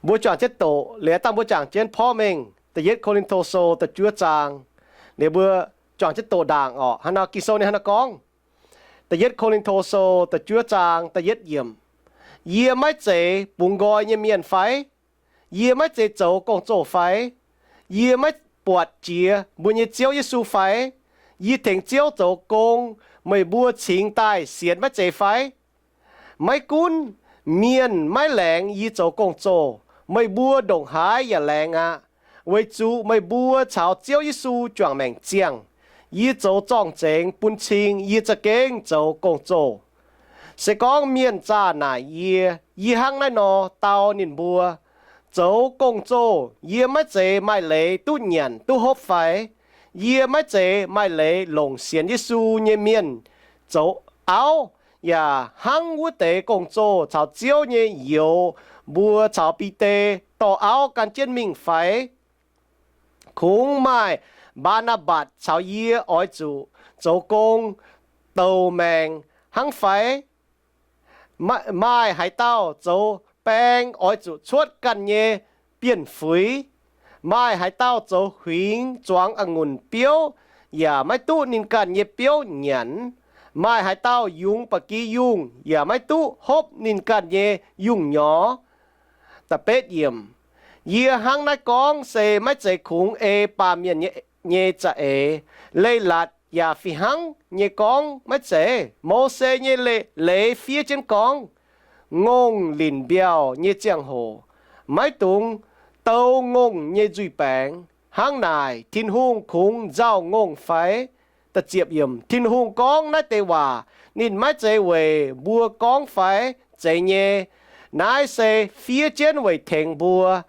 Mbuo juangc jienv doqc, liuz dangh mbuo juangc jienv porv mengh da'yietv Ko^lin^to Sou da'juov zaang. Liuz mbuo juangc jienv doqc ndaangc orqc. Hnangv nor Ging-Sou ninh hnangv nor gorngv, da'yietv Ko^lin^to Sou da'juov zaang da'yietv yiemc, Yie maiv zeiz bungx nqoi nyei mienh fai? Yie maiv zeiz zoux gong-zoh fai? Yie maiv buatc jiex mbuo nyei Ziouv Yesu fai? Yie tengx Ziouv zoux gong, meih mbuo cingx daaih sienx maiv zeiz fai? Maiv gunv mienh maiv laengz yie zoux gong-zoh, meih mbuo ndongc haaix yaac laengz aqv, weic zuqc meih mbuo caux Ziouv Yesu juangc maengc ziangh. Yie zoux zorng-zengx bun cing yie za'gengh zoux gong-zoh. Se gorngv mienh zaah naaic yie, yie hnangv naaiv nor dau ninh mbuo, Zoux gong-zoh yie maiv zeiz maaih leiz duqv nyanc duqv hopv fai? Yie maiv zeiz maaih leiz longc sienx Yesu nyei mienh zoux auv, yaac hnangv wuov deix gong-zoh caux Ziouv nyei youz mbuo caux Bide dorh auv gan jienv mingh fai? Kungx maaih Mbaa^naa^mbatc caux yie oix zuqc zoux gong douc maengc hnangv fai? Maaih haaix dauh zoux baeng oix zuqc cuotv ganh nyei bienh fuix? Maaih haaix dauh zoux huingx zuangx a'ngunc biouv yaac maiv duqv ninh ganh nyei biouv nyanc? Maaih haaix dauh yungz ba'gi yungh yaac maiv duqv hopv ninh ganh nyei yungh nyorx? Da'betv yiemc, Yie hnangv naaiv gorngv se maiv zeiz kungx ei baamh mienh nyei za'eix. Leiz-latc yaac fih hnangv nyei gorngv maiv zeiz. Mose nyei leiz fiev jienv gorngv, Ngongh linc mbiauh nyei ziangh hoc maiv dungx dou ngongh nyei nzuih baengx. Hnangv naaic, Tin-Hungh kungx nzauh ngongh fai? Tin-Hungh gorngv naaiv deix waac ninh maiv zeiz weic mbuo gorngv fai? Zeiz nyei. Naaiv se fiev jienv weic tengx mbuo.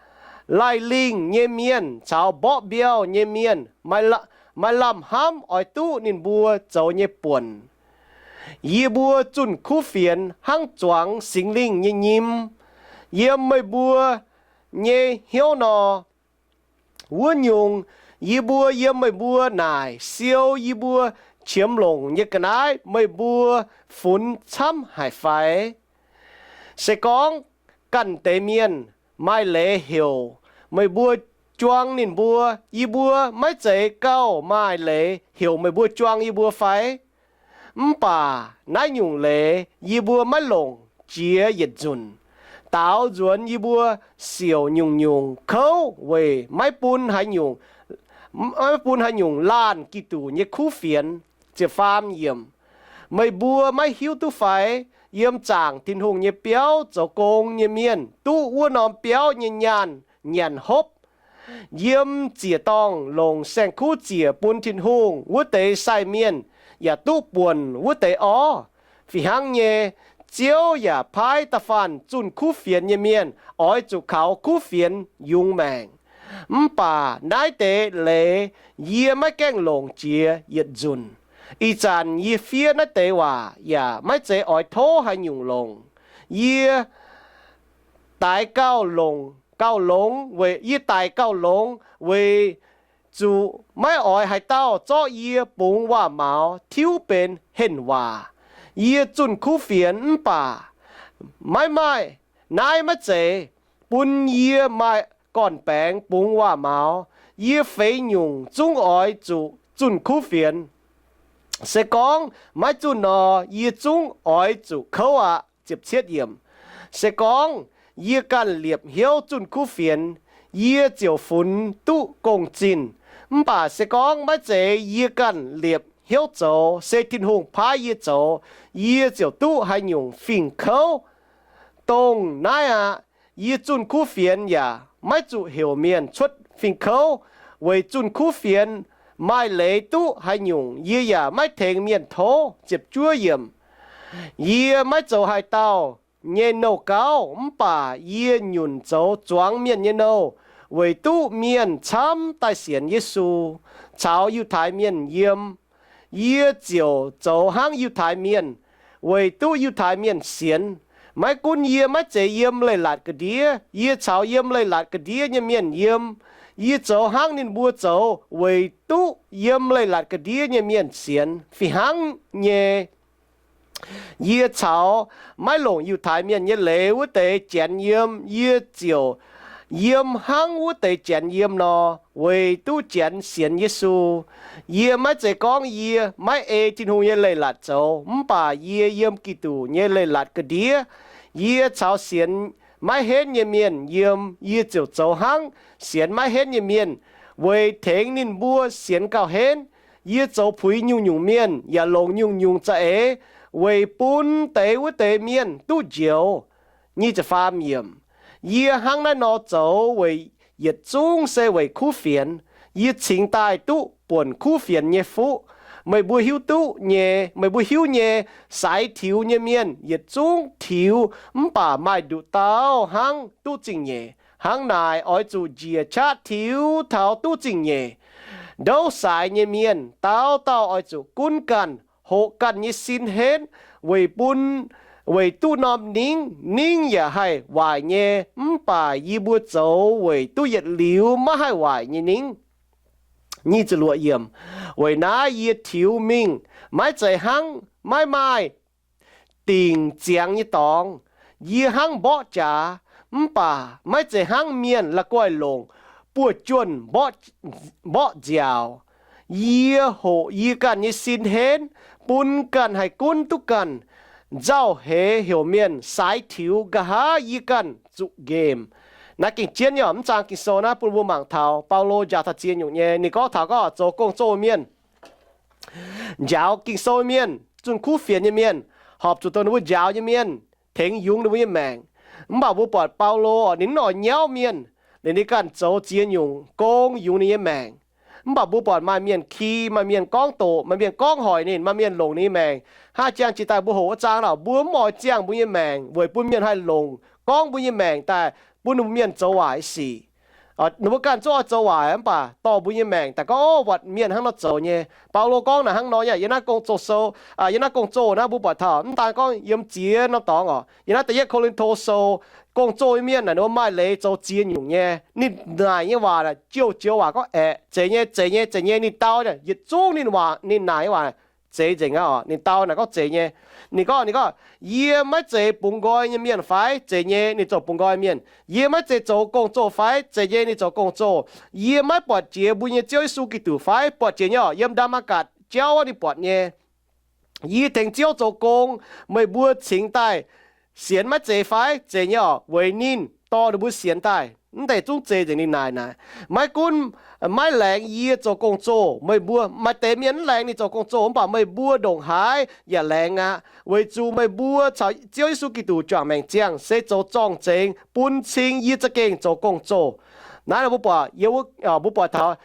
Laih lingh nyei mienh caux mborqv mbiauh nyei mienh maaih lamh hnamv oix duqv ninh mbuo zoux nyei buonc. Yie mbuo zunh kuv fienx hnangv zuangx Singx Lingh nyei nyim yiem meih mbuo nyei hnyouv nor. Wuov nyungc, yie mbuo yiem meih mbuo naaic siou yie mbuo qiemx longc nyei ga'naaiv meih mbuo funx camv haic fai? Se gorngv ganh deix mienh maaih leiz heuc meih mbuo juang ninh mbuo, yie mbuo maiv zeiz gauh maaih leiz heuc meih mbuo juang yie mbuo fai? Mv baac naaiv nyungc leiz yie mbuo maiv longc jiex yietc nzunc. Daaux nzuonx yie mbuo siouc nyungc-nyungc kouv weic maiv bun haaix nyungc, maiv bun haaix nyungc laanh Giduc nyei kuv fienx. Meih mbuo maiv hiuv duqv fai? Yiem zaangc Tin-Hungh nyei biauv zoux gong nyei mienh duqv wuov norm biauv nyei nyaanh nyanc hopv. Yiem ziec-dorngh longc saeng-kuv ziec bun Tin-Hungh wuov deix sai mienh yaac duqv buonc wuov deix orv. Fih hnangv nyei, Ziouv yaac paaiv da'faanh zunh kuv fienx nyei mienh oix zuqc kaux kuv fienx yungz maengc. Mv baac naaiv deix leiz yie maiv gaengh longc jiex yietc nzunc. Ih zanc yie fiev naaiv deix waac yaac maiv zeiz oix tov haaix nyungc longc. Yie daix gauh longx, gauh longx weic, yie daic gauh longx weic zuqc maiv oix haaix dauh zorqv yie bungx waac-maux tiuv benx henh waac. Yie zunh kuv fienx mv baac maiv maaih, naaiv maiv zeiz bun yie maaih gorn-baengx bungx waac-maux. Yie feix nyungc zungv oix zuqc zunh kuv fienx. Se gorngv maiv zunh nor, yie zungv oix zuqc kouv aqv. Se gorngv yie ganh liepc hnyouv zunh kuv fienx, yie ziouc funx duqv gong-zinh. Mv baac se gorngv maiv zeiz yie ganh liepc hnyouv zoux, se Tin-Hungh paaiv yie zoux, yie ziouc duqv haaix nyungc fingx kouv. Dongh naaiv aqv, yie zunh kuv fienx yaac maiv zuqc heuc mienh cuotv fingx kouv, weic zunh kuv fienx maaih leiz duqv haaix nyungc yie yaac maiv tengx mienh tov. Yie maiv zoux haaix dauh nyei nouh gauv, mv baac yie nyunc zoux zuangx mienh nyei nouh, weic duqv mienh camv daaih sienx Yesu caux Yiutai Mienh yiem. Yie ziouc zoux hnangv Yiutai Mienh, weic duqv Yiutai Mienh sienx. Maiv gunv yie maiv zeiz yiem leiz-latc ga'ndiev, yie caux yiem leiz-latc ga'ndiev nyei mienh yiem. Yie zoux hnangv ninh mbuo zoux weic duqv yiem leiz-latc ga'ndiev nyei mienh sienx. Fih hnangv nyei, yie caux maiv longc Yiutai Mienh nyei leiz wuov deix janx yiem, yie ziouc yiem hnangv wuov deix Janx yiem nor, weic duqv Janx sienx Yesu. Yie maiv zeiz gorngv yie maiv ei Tin-Hungh nyei leiz-latc zoux, mv baac yie yiem Giduc nyei leiz-latc ga'ndiev. Yie caux sienx maiv henv nyei mienh yiem, yie ziouc zoux hnangv sienx maiv henv nyei mienh, weic tengx ninh mbuo sienx gauh henv. Yie zoux puix nyungc-nyungc mienh yaac longc nyungc-nyungc za'eix weic bun deix wuov deix mienh duqv njoux. Nyic ziepc faam yiemc. Yie hnangv naaiv nor zoux weic yietc zungv se weic kuv fienx. Yie cingx daaih duqv buonc kuv fienx nyei fuqv. Meih mbuo hiuv duqv nyei, meih mbuo hiuv nyei, saaix tiux nyei mienh yietc zungv tiux mv baac maaih nduqc dauh hnangv duqv zingh nyeic. Hnangv naaic oix zuqc njiec qaqv tiux taux duqv zingh nyeic. Ndouv saaix nyei mienh dauh dauh oix zuqc gunv ganh, hoqc ganh nyei sin henv weic bun, weic duqv norm ningv. Ningv yaac haih waaic nyei, mv baac yie mbuo zoux weic duqv yietc liuz maiv haih waaic nyei ningv. Weic naaiv yie tiux mingh maiv zeiz hnangv maiv maaih dingc ziangx nyei dorngx. Yie hnangv mborqv jaax, mv baac maiv zeiz hnangv mienh la'guaih longc buoz-juonh mborqv nziaauc. Yie hoqc yie ganh nyei sin henv, bun ganh haih gunv duqv ganh. Nzauh heix heuc mienh saaix tiux, nqa'haav yie ganh zuqc nqemh. Naaiv gengh jienv nyei mv zaang Ging-Sou naaiv bun mbuo mangc taux Baulo njaaux taux ziex nyungc nyei. Ninh gorngv taux gorngv zoux gong-zoh mienh, njaaux Ging-Sou mienh, zunh kuv fienx nyei mienh, horpc zuqc dongh ninh mbuo njaaux nyei mienh tengx yungz ninh mbuo nyei maengc. Mv baac mbuo buatc Baulo oc, ninh mv oix nyauv mienh, ninh ganh zoux ziex nyungc gong yungz ninh nyei maengc. Mv baac mbuo buatc maaih mienh ki, maaih mienh gorngv doqc, maaih mienh gorngv hoic ninh, maaih mienh longc ninh nyei maengc. Hnangv jang jiex daaih mbuo hoqc wuov zaang naaic, mbuo mv oix ziangh mbuo nyei maengc weic bun mienh haih longc gorngv mbuo nyei maengc daaih bun mienh zoux waaic sic. Ninh mbuo ganh zungv oix zoux waaic mv baac dorh mbuo nyei maengc daaih gorngv, ov, buatc mienh hnangv nor zoux nyei. Baulo gorngv naaic hnangv nor nyei. Yiem naaiv gong-zoh sou, yiem naaiv gong-zoh naaiv mbuo buatc taux mv daan gorngv yiem ziex norm dorngx oc. Yiem naaiv da'yietv Ko^lin^to sou, gong-zoh mienh naaic ninh mbuo maaih leiz zoux ziex nyungc nyei. Ninh naaic nyei waac naaic jouh joux waac gorngv aeqv, zeiz nyei, zeiz nyei, zeiz nyei. Ninh dau yietc zungv ninh waac, ninh naaic nyei waac zeiz nzengc aqv oc. Ninh dau naaic gorngv zeiz nyei. Ninh gorngv, ninh gorngv, yie maiv zeiz bungx nqoi nyei mienh fai? Zeiz nyei, ninh zoux bungx nqoi mienh. Yie maiv zeiz zoux gong-zoh fai? Zeiz nyei, ninh zoux gong-zoh. Yie maiv buatc jiex mbuo nyei Ziouv Yesu Giduc fai? Buatc jiex nyei oc. Yiem Ndaa^matv^gatc jauv wuov ninh buatc nyei. Yie tengx Ziouv zoux gong, meih mbuo cingx daaih sienx maiv zeiz fai? Zeiz nyei oc. Weic ninh dorh ninh mbuo sienx daaih, mv deix zungv zeiz nzengc ninh naaic naaic. Maiv gunv maiv laengz yie zoux gong-zoh, meih mbuo, maaih deix mienh mv laengz ninh zoux gong-zoh, mv baac meih mbuo ndongc haaix yaac laengz aqv, weic zuqc meih mbuo caux Ziouv Yesu Giduc juangc maengc ziangh se zoux zorng-zengx bun cing yie za'gengh zoux gong-zoh. Naaiv mbuo buatc, mbuo buatc taux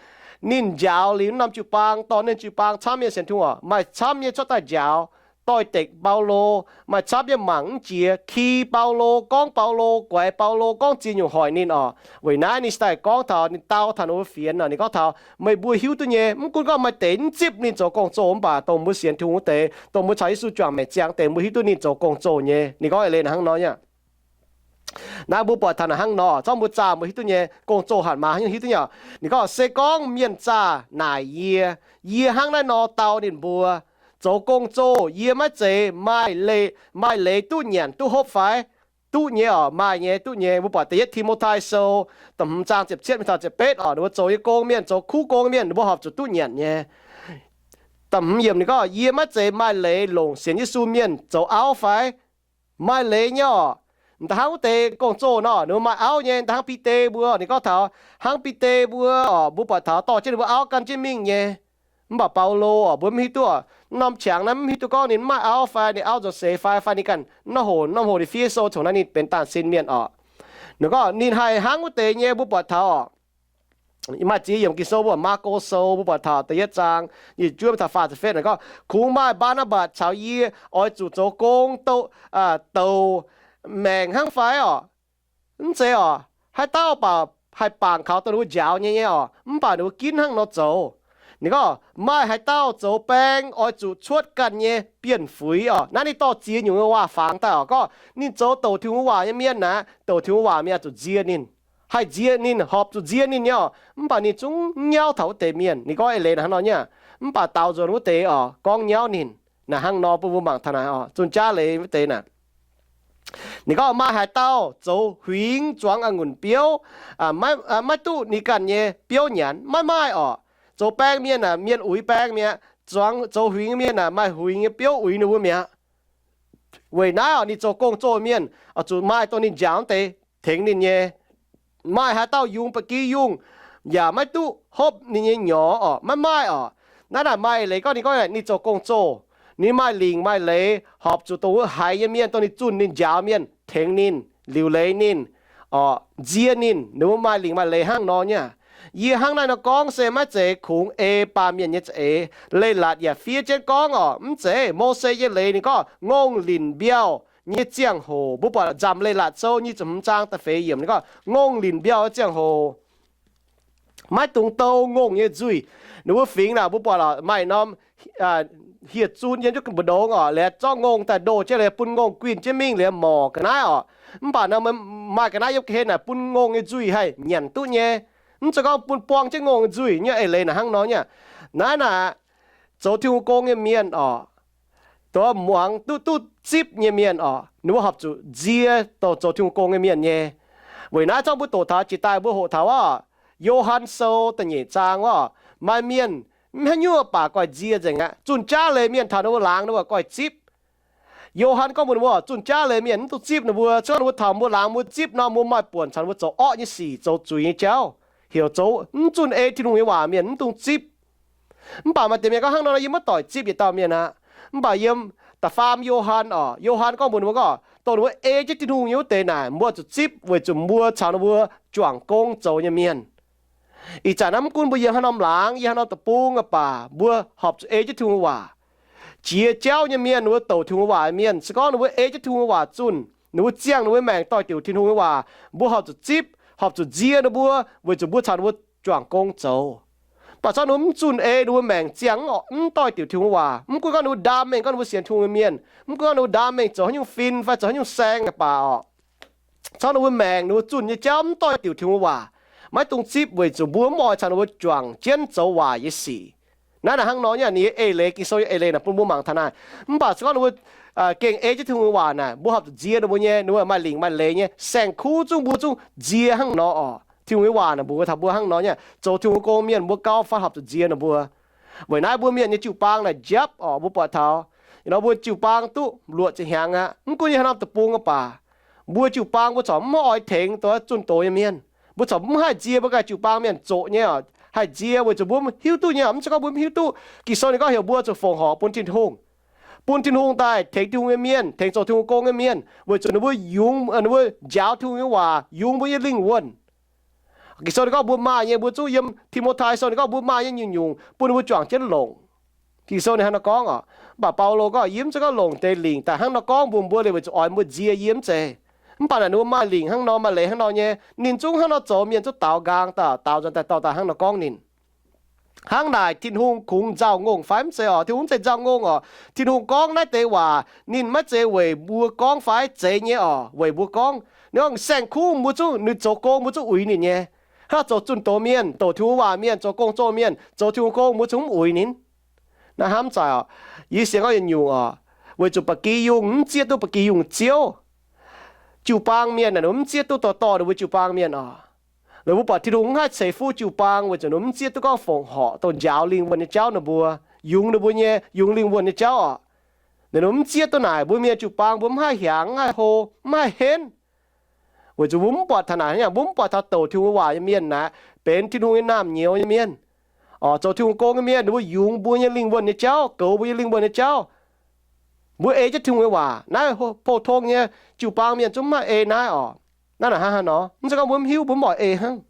ninh njaaux liuz norm jiu-baang, dorh ninh jiu-baang camv nyei sienx Tin-Hungh oc, maaih camv nyei cuotv daaih njaaux doix-dekc Baulo. Maaih camv nyei mangc mv jiex, ki Baulo, gorngv Baulo, guaix Baulo, gorngv ziex nyungc hoic ninh oc. Weic naaiv ninh daaih gorngv taux ninh dau taux ninh mbuo fienx oc. Ninh gorngv taux, meih mbuo hiuv duqv nyei, mv gunv gorngv maaih deix mv zipv ninh zoux gong-zoh, mv baac dongh mbuo sienx Tin-Hungh wuov deix, dongh mbuo caux Yesu juangc maengc ziangh deix, mbuo hiuv duqv ninh zoux gong-zoh nyei. Ninh gorngv eix leiz naaic hnangv nor nyei. Naaiv mbuo buatc taux naaic hnangv nor, zorqv mbuo zaah mbuo hiuv duqv nyei, gong-zoh hatc maaz hiuv duqv nyei. Ninh gorngv, se gorngv mienh zaah naaic yie, yie hnangv naaiv nor dau ninh mbuo, zoux gong-zoh yie maiv zeiz maaih, maaih leiz duqv nyanc duqv hopv fai? Duqv nyei oc, maaih nyei, duqv nyei. Mbuo buatc da'yietv Ti^mo^tai sou da'hmz zaang ziepc cietv mingh taux ziepc betv oc, ninh mbuo zoux nyei gong mienh, zoux kuv gong mienh, ninh mbuo horpc zuqc duqv nyanc nyei. Da'hmz yiemc ninh gorngv, yie maiv zeiz maaih leiz longc sienx Yesu mienh zoux auv fai? Maaih leiz nyei oc. M'daaih hnangv wuov deix gong-zoh nor, ninh mbuo maaih auv nyei. M'daaih hnangv Bide mbuo, ninh gorngv taux hnangv Bide mbuo oc, mbuo buatc taux dorh jienv ninh mbuo auv gan jienv mingh nyei. Mv baac Baulo oc, mbuo mv hiuv duqv, norm qangx naaiv mv hiuv duqv gorngv ninh mv maaih auv fai ninh auv nzuonx seix fai, fai ninh ganh mv hoc, norm hoc ninh fiev sou congx naaiv ninh benx daanh sin mienh oc. Ninh gorngv ninh haih hnangv wuov deix nyei, mbuo buatc taux oc. Maaih ziex yiemc Ging-Sou, mbuo buatc Maako sou, mbuo buatc taux da'yietv zaang nyic ziepc juov taux faah ziepc fetv gorngv, kungx maaih Mbaa^naa^mbatc caux yie oix zuqc zoux gong douc maengc hnangv fai oc? Mv zeiz oc. Haaix dauh baac haih bangc kaux dongh ninh mbuo njaaux nyei nyei oc, mv baac ninh mbuo ginv hnangv nor zoux. Ninh gorngv maaih haaix dauh zoux baeng oix zuqc cuotv ganh nyei bienh fuix oc. Naaiv ninh dorh ziex nyungc nyei waac fangx daaih oc. Gorngv ninh zoux douc Tin-Hungh waac nyei mienh naaic, douc Tin-Hungh waac mienh zuqc nzie ninh, haih nzie ninh, horpc zuqc nzie ninh nyei oc. Mv baac ninh zungv nyauv taux wuov deix mienh. Ninh gorngv eix leiz naaic hnangv nor nyei. Mv baac daaux nzuonx wuov deix oc, gorngv nyauv ninh. Naaic hnangv nor bun mbuo mangc taux naaic oc, zunh jaav leiz wuov deix naaic. Ninh gorngv maaih haaix dauh zoux huingx zuangx a'ngunc biouv, maiv duqv ninh ganh nyei biouv nyanc? Maiv maaih orqc. Zoux baeng mienh aeqv, mienh uix baeng mi'aqv. Zoux huingx mienh aeqv, maaih huingx nyei biouv uix ninh mbuo mi'aqv. Weic naaiv orqc, ninh zoux gong-zoh mienh oix zuqc maaih dongh ninh njaaux wuov deix tengx ninh nyei. Maaih haaix dauh yungz ba'gi yungh yaac maiv duqv hopv ninh nyei nyorx orqc? Maiv maaih orqc. Naaiv naaic maaih leiz gorngv ninh gorngv ninh zoux gong-zoh, ninh maaih lingc maaih leiz horpc zuqc dongh wuov haiz nyei mienh, dongh ninh zunh ninh njaaux mienh tengx ninh, liuc leiz ninh, orqc, nzie ninh. Ninh mbuo maaih lingc maaih leiz hnangv nor nyei. Yie hnangv naaiv nor gorngv se maiv zeiz kungx ei baamh mienh nyei za'eix. Leiz-latc yaac fiev jienv gorngv orqc, mv zeiz Mose nyei leiz ninh gorngv ngongh linc mbiauh nyei ziangh hoc. Mbuo buatc Nzamc Leiz-Latc Sou nyic ziepc hmz zaang da'feix yiemc ninh gorngv ngongh linc mbiauh nyei ziangh hoc, maiv dungx dou ngongh nyei nzuih. Ninh mbuo fingx naaic mbuo buatc lorqc, maaih norm hieh zun yiem jienv mbu'ndongx orqc, liuz zorqv ngongh daaih ndoh jienv, liuz bun ngongh guinh jienv mingh, liuz morc ga'naaiv orqc. Mv baac nor maaih ga'naaiv yiem ga'hlen naaic bun ngongh nyei nzuih haih nyanc duqv nyei. Mv zeiz gorngv bun buang jienv ngongh nyei nzuih nyei. Eix leiz naaic hnangv nor nyei. Naaiv naaic zoux Tin-Hungh gong nyei mienh orqc, dongh muangx duqv, duqv zipv nyei mienh orqc, ninh mbuo horpc zuqc nzie dongh zoux Tin-Hungh gong nyei mienh nyei. Weic naaiv zorqv mbuo doqc taux jiex daaih mbuo hoqc taux orqc, Yo^han Sou da'nyeic zaang orqc, maaih mienh mv haaix nyungc baac goiv nzie nzengc aqv. Zunh jaav leiz mienh taux ninh mbuo laangz ninh mbuo goiv zipv. Yo^han gorngv mbuox ninh mbuo, zunh jaav leiz mienh mv dungx zipv ninh mbuo. Se gorngv ninh mbuo taux mbuo laangz mbuo zipv nor, mbuo maaih buonc caux ninh mbuo zoux orqv nyei sic, zoux zuiz nyei jauv, heuc zoux mv zunh ei Tin-Hungh nyei waac mienh mv dungx zipv. Mv baac maaih deix mienh gorngv hnangv nor, yie maiv doic zipv yietc dauh mienh aqv. Mv baac yiem da'faam Yo^han orqc, Yo^han gorngv mbuox ninh mbuo gorngv, dongh ninh mbuo ei jienv Tin-Hungh nyei wuov deix naaic, mbuo zuqc zipv weic zuqc mbuo caux ninh mbuo juangc gong zoux nyei mienh. Ih zanc naaiv mv gunv mbuo yiem haaix norm laangz, yiem haaix norm deic-bung aqv baac, mbuo horpc zuqc ei jienv Tin-Hungh waac. Jiex jauv nyei mienh, ninh mbuo douc Tin-Hungh waac mienh, se gorngv ninh mbuo ei jienv Tin-Hungh waac zunh, ninh mbuo ziangh ninh mbuo maengc doix-diuc Tin-Hungh nyei waac, mbuo horpc zuqc zipv, horpc zuqc nzie ninh mbuo weic zuqc mbuo caux ninh mbuo juangc gong zoux. Mv baac se gorngv ninh mbuo mv zunh ei, ninh mbuo maengc ziangh mv doix-diuc Tin-Hungh waac, mv gunv gorngv ninh mbuo ndaam mengh gorngv ninh mbuo sienx Tin-Hungh nyei mienh, mv gunv gorngv ninh mbuo ndaam mengh zoux haaix nyungc fin fai zoux haaix nyungc saeng aqv baac orqc, se gorngv ninh mbuo maengc ninh mbuo zunh nyei jauv mv doix-diuc Tin-Hungh waac, maiv dungx zipv weic zuqc mbuo mv oix caux ninh mbuo juangc jienv zoux waaic nyei sic. Naaiv naaic hnangv nor nyei, ninh nyei eix leiz, Ging-Sou nyei eix leiz naaic bun mbuo mangc taux naaic. Mv baac se gorngv ninh mbuo gengh ei jienv Tin-Hungh nyei waac naaic, mbuo horpc zuqc nzie ninh mbuo nyei, ninh mbuo maaih lingc maaih leiz nyei. Saeng-kuv zungv mbuo zungv nzie hnangv nor orqc. Tin-Hungh nyei waac naaic mbuox taux mbuo hnangv nor nyei, zoux Tin-Hungh gong mienh mbuo gauh fai horpc zuqc nzie ninh mbuo. Weic naaiv mbuo mienh nyei jiu-baang naaic njapv orqc, mbuo buatc taux nor mbuo jiu-baang duqv luoqc ziepc hnyangx aqv. Mv gunv yiem haaix norm deic-bung aqv baac, mbuo jiu-baang mbuo corc mv oix tengx dongh zunh doz nyei mienh. Mbuo corc mv haih nzie mbuo ganh jiu-baang mienh zoqc nyei orqc, haih nzie weic zuqc mbuo hiuv duqv nyei orqc. Mv zeiz gorngv mbuo mv hiuv duqv. Ging-Sou ninh gorngv heuc mbuo zuqc fongc horc bun Tin-Hungh, bun Tin-Hungh daaih tengx Tin-Hungh nyei mienh, tengx zoux Tin-Hungh gong nyei mienh, weic zuqc ninh mbuo yungz, ninh mbuo njaaux Tin-Hungh nyei waac yungz mbuo nyei lingh wuonh. Ging-Sou ninh gorngv mbuo maaih nyei, mbuo zungv yiem Ti^mo^tai Sou ninh gorngv mbuo maaih nyei nyungc-nyungc bun ninh mbuo juangc jienv longc. Ging-Sou ninh hnangv nor gorngv orqc. Mv baac Baulo gorngv yie mv zeiz gorngv longc deix lingc daaih hnangv nor gorngv mbuox mbuo liuz weic zuqc oix mbuo nzie yie, mv zeiz. Mv baac naaic ninh mbuo maaih lingc hnangv nor, maaih leiz hnangv nor nyei, ninh zungv hnangv nor zoux, mienh zungv daaux nqaang daaih, daaux nzuonx daaih dorh daaih hnangv nor gorngv ninh. Hnangv naaic Tin-Hungh kungx nzauh ngongh fai mv zeiz orqc? Tin-Hungh mv zeiz nzauh ngongh orqc. Tin-Hungh gorngv naaiv deix waac ninh maiv zeiz weic mbuo gorngv fai? Zeiz nyei orqc, weic mbuo gorngv. Ninh gorngv saeng-kuv mbuo zungv, ninh zoux gong mbuo zungv uix ninh nyei. Hnangv zoux zunh doz mienh, douc Tin-Hungh waac mienh, zoux gong-zoh mienh, zoux Tin-Hungh gong mbuo zungv mv uix ninh. Naaiv hnamv zaaic orqc. Yie sienx gorngv yietc nyungc orqc, weic zuqc ba'gi yungh mv zieqv duqv ba'gi yungh ziouv. Jiu-baang mienh naaic ninh mv zieqv duqv dorh dorh ninh mbuo jiu-baang mienh orqc. Liuz mbuo buatc Tin-Hungh mv haih ceix fuqv jiu-baang weic zuqc ninh mv zieqv duqv gorngv fongc horc dongh njaaux lingh wuonh nyei jauv ninh mbuo, yungz ninh mbuo nyei, yungz lingh wuonh nyei jauv orqc. Ninh mbuo mv zieqv duqv naaic, mbuo mienh jiu-baang mbuo mv haih hiaangx, mv haih hlo, mv haih henv. Weic zuqc mbuo mv buatc taux naaic, mbuo mv buatc taux douc Tin-Hungh waac nyei mienh naaic benx Tin-Hungh nyei naamh nyouz nyei mienh, orqc, zoux Tin-Hungh gong nyei mienh, ninh mbuo yungz mbuo nyei lingh wuonh nyei jauv, goux mbuo nyei lingh wuonh nyei jauv. Mbuo ei jienv Tin-Hungh nyei waac. Naaiv pou-tong nyei jiu-baang mienh zungv mv haih ei naaiv orqc. Naaiv naaic hnangv haaix nor? Mv zeiz gorngv mbuo mv hiuv, mbuo mv oix ei hnangv.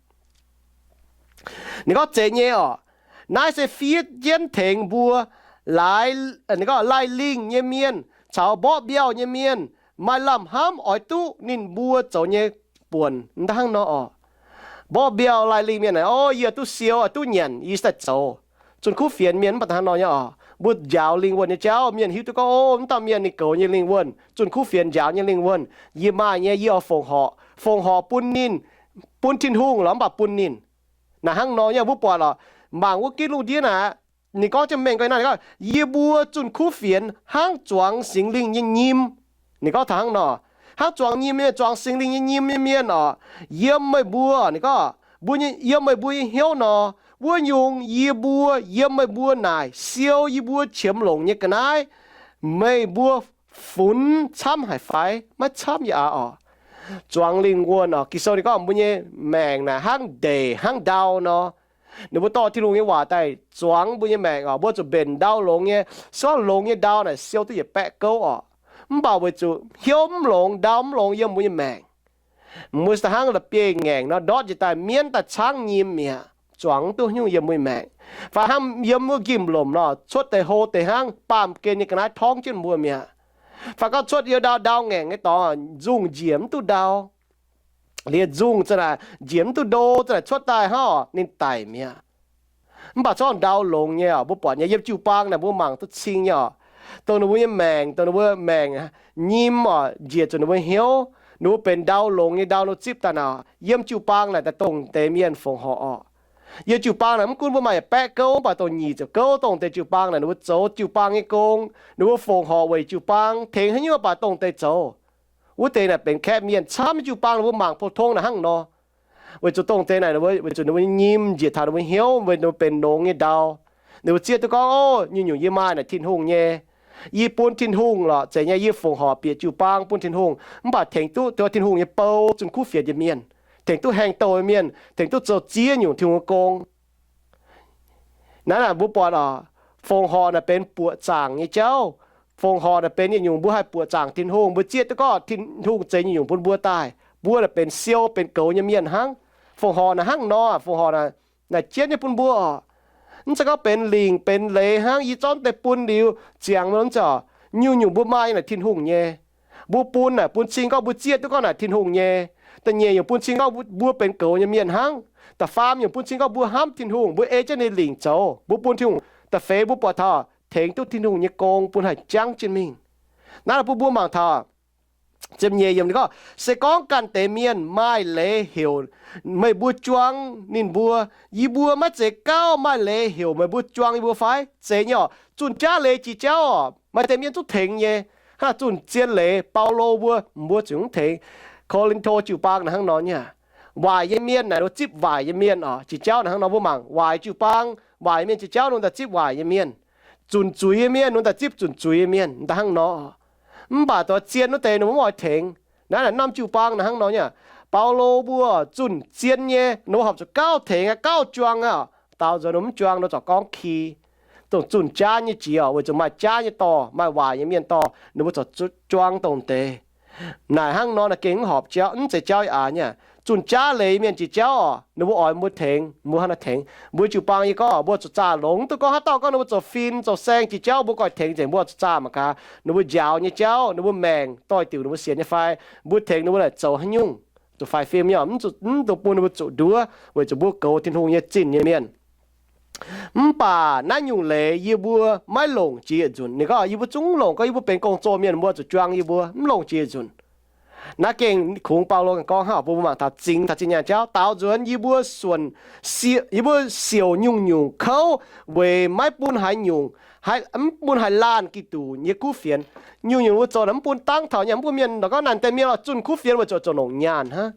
Ninh gorngv zeiz nyei orqc. Naaiv se fiev jienv tengx mbuo laaix, ninh gorngv laih lingh nyei mienh caux mborqv mbiauh nyei mienh maaih lamh hnamv oix duqv ninh mbuo zoux nyei buonc. Mv daaih hnangv nor orqc. Mborqv mbiauh laih lingh mienh naaic, o, yie duqv siou, duqv nyanc, yie daaih zoux. Zunh kuv fienx mienh mv baac daaih hnangv nor nyei orqc. Mbuo njaaux lingh wuonh nyei jauv, mienh hiuv duqv gorngv, o, mv dauh mienh ninh goux nyei lingh wuonh, zunh kuv fienx njaaux nyei lingh wuonh, yie maaih nyei, yie oix fongc horc, fongc horc bun ninh, bun Tin-Hungh lorqc mv baac bun ninh. Naaic hnangv nor nyei mbuo buatc lorqc, mangc wuov ginv lungh ndiev naaic, ninh gorngv jienv mengh gorx naaiv, ninh gorngv, yie mbuo zunh kuv fienx hnangv zuangx Singx Lingh nyei nyim. Ninh gorngv taux hnangv nor, hnangv zuangx nyim nyei, zuangx Singx Lingh nyei nyim nyei mienh oc, yiem meih mbuo, ninh gorngv, mbuo nyei, yiem meih mbuo nyei hnyouv nor, wuov nyungc yie mbuo yiem meih mbuo naaic siou yie mbuo qiemx longc nyei ga'naaiv, meih mbuo funx camv haic fai? Maiv camv yaac aqc oc. Zuangx lingh wuonh oc. Ging-Sou ninh gorngv mbuo nyei maengc naaic hnangv ndeic hnangv ndau nor. Ninh mbuo dorh Tin-Hungh nyei waac daaih zuangx mbuo nyei maengc oc. Mbuo zuqc mbenc ndau longx nyei, se gorngv longx nyei ndau naaic siou duqv yietc baeqv gouv oc. Mv baac weic zuqc hnyouv mv longx, ndau mv longx yiem mbuo nyei maengc, mbuo se hnangv la'bieiv-ngaengc nor ndortv njiec daaih mienv daaih caangv nyim mi'aqv, zuangx mv duqv nyungc yiem mbuo nyei maengc. Fai hnangv yiem wuov njimv-lomc nor, cuotv deix hlo deix hnangv baamh gen nyei ga'naaiv torngv jienv mbuo mi'aqv. Fai gorngv cuotv yiem ndau, ndau ngaengc nyei dorngx, nzungh njiec mv duqv ndau, liuz nzungh za'naaic njiec mv duqv ndo, za'naaic cuotv daaih hnangv oc, ninh daic mi'aqv. Mv baac corc ndau longx nyei oc, mbuo buatc nyei yiem jiu-baang naaic mbuo mangc duqv cing nyei oc. Dongh ninh mbuo nyei maengc, dongh ninh mbuo maengc nyim oc, njiec zuqc ninh mbuo hnyouv, ninh mbuo benx ndau longx nyei ndau, ninh mbuo zipv daaih naaic, yiem jiu-baang naaic daaih dongh deix mienh fongc horc oc. Yiem jiu-baang naaic mv gunv mbuo maaih yietc baeqv gouv, mv baac dongh nyic ziepc gouv dongh deix jiu-baang naaic, ninh mbuo zoux jiu-baang nyei gong, ninh mbuo fongc horc weic jiu-baang, tengx haaix nyungc mv baac dongh deix zoux. Wuov deix naaic benx kaeqv mienh camv jiu-baang, ninh mbuo mangc pou-tong naaic hnangv nor. Weic zuqc dongh deix naaic, weic zuqc ninh mbuo nyim njiec taux ninh mbuo hnyouv, weic ninh mbuo benx longx nyei ndau. Ninh mbuo zieqv duqv gorngv, o, nyungc-nyungc yie maaih naaic Tin-Hungh nyei. Yie bun Tin-Hungh lorqc, zeiz nyei yie fongc horc bieqc jiu-baang bun Tin-Hungh, mv baac tengx duqv Tin-Hungh nyei bou zunh kuv fienx nyei mienh, tengx duqv haeng douh nyei mienh, tengx duqv zoux ziex nyungc Tin-Hungh nyei gong. Naaiv naaic mbuo buatc oc, fongc horc naaic benx buoqc zaangc nyei jauv. Fongc horc naaic benx nyungc-nyungc mbuo haih buoqc zaangc Tin-Hungh, mbuo zieqv duqv gorngv Tin-Hungh zeix nyungc-nyungc bun mbuo daaih. Mbuo naaic benx siou benx goux nyei mienh hnangv. Fongc horc naaic hnangv nor, fongc horc naaic, naaic jienv nyei bun mbuo oc. Mv zeiz gorngv benx lingc benx leiz hnangv yie zorqv deix bun liuz ziangx mv zeiz oc. Nyungc-nyungc mbuo maaih naaic Tin-Hungh nyei. Mbuo bun naaic bun cing gorngv mbuo zieqv duqv gorngv naaic Tin-Hungh nyei. Da'nyeic nyungc bun cing gorngv mbuo benx goux nyei mienh hnangv. Da'faam nyungc bun cing gorngv mbuo hnamv Tin-Hungh, mbuo ei jienv ninh lingc zoux, mbuo bun Tin-Hungh. Da'feix mbuo buatc taux tengx duqv Tin-Hungh nyei gong bun haih jangv jienv mingh. Naaiv bun mbuo mangc taux ziepc nyeic yiemc ninh gorngv, se gorngv ganh deix mienh maaih leiz heuc meih mbuo juang ninh mbuo, yie mbuo maiv zeiz gauh maaih leiz heuc meih mbuo juang yie mbuo fai? Zeiz nyei oc. Zunh jaav leiz jiex jauv oc, maaih deix mienh zungv tengx nyei. Hnangv zunh zien leiz Baulo mbuo, mbuo zuqc mv tengx. Ko^lin^to jiu-baang naaic hnangv nor nyei. Waaic nyei mienh naaic ninh zipv waaic nyei mienh oc. Jiex jauv naaic hnangv nor mbuo mangc waaic jiu-baang, waaic nyei mienh jiex jauv ninh daaih zipv waaic nyei mienh, zunc zuiz nyei mienh ninh daaih zipv zunc zuiz nyei mienh, daaih hnangv nor. Mv baac dongh zien wuov deix ninh mbuo mv oix tengx. Naaiv naaic norm jiu-baang naaic hnangv nor nyei. Baulo mbuo zunh zien nyei, ninh mbuo horpc zuqc gauh tengx aqv, gauh juang aqv. Daaux nzuonx ninh mbuo mv juang, ninh mbuo corc gorngv ki. Dongh zunh jaav nyei jiex oc, weic zuqc maaih jaav nyei dorh, maaih waaic nyei mienh dorh, ninh mbuo corc juang dongh deix. Naaic hnangv nor naaic gengh mv horpc jauv, mv zeiz jauv yaac aqc nyei. Zunh jaav leiz mienh jiex jauv oc, ninh mbuo oix mbuo tengx, mbuo hnangv naaiv tengx. Mbuo jiu-baang nyei gorngv mbuo zuqc zaah longx duqv gorngv haaix dauh gorngv ninh mbuo zoux fin zoux saeng jiex jauv mbuo goiv tengx nzengc, mbuo zuqc zaah mangc gaax ninh mbuo njaaux nyei jauv, ninh mbuo maengc doix-diuc ninh mbuo sienx nyei fai, mbuo tengx ninh mbuo naaic zoux haaix nyungc, zuqc faix fim nyei, mv dungx bun ninh mbuo zuqc nduov, weic zuqc mbuo goux Tin-Hungh nyei zinh nyei mienh. Mv baac naaiv nyungc leiz yie mbuo maiv longc jiex yietc nzunc. Ninh gorngv yie mbuo zungv longc, gorngv yie mbuo benx gong-zoh mienh, mbuo zuqc juang yie mbuo, mv longc jiex yietc nzunc. Naaiv gengh kungx Baulo gengh gorngv hnangv mbuo mangc taux zingx taux zinh nyaanh jauv. Daaux nzuonx yie mbuo suonc, yie mbuo siouc nyungc-nyungc kouv weic maiv bun haaix nyungc, mv bun haaix laanh Giduc nyei kuv fienx. Nyungc-nyungc mbuo zoux naaic mv bun dangv taux nyei, mv bun mienh gorngv naaic deix mienh oix zunh kuv fienx weic zuqc zoux longc nyaanh hnangv.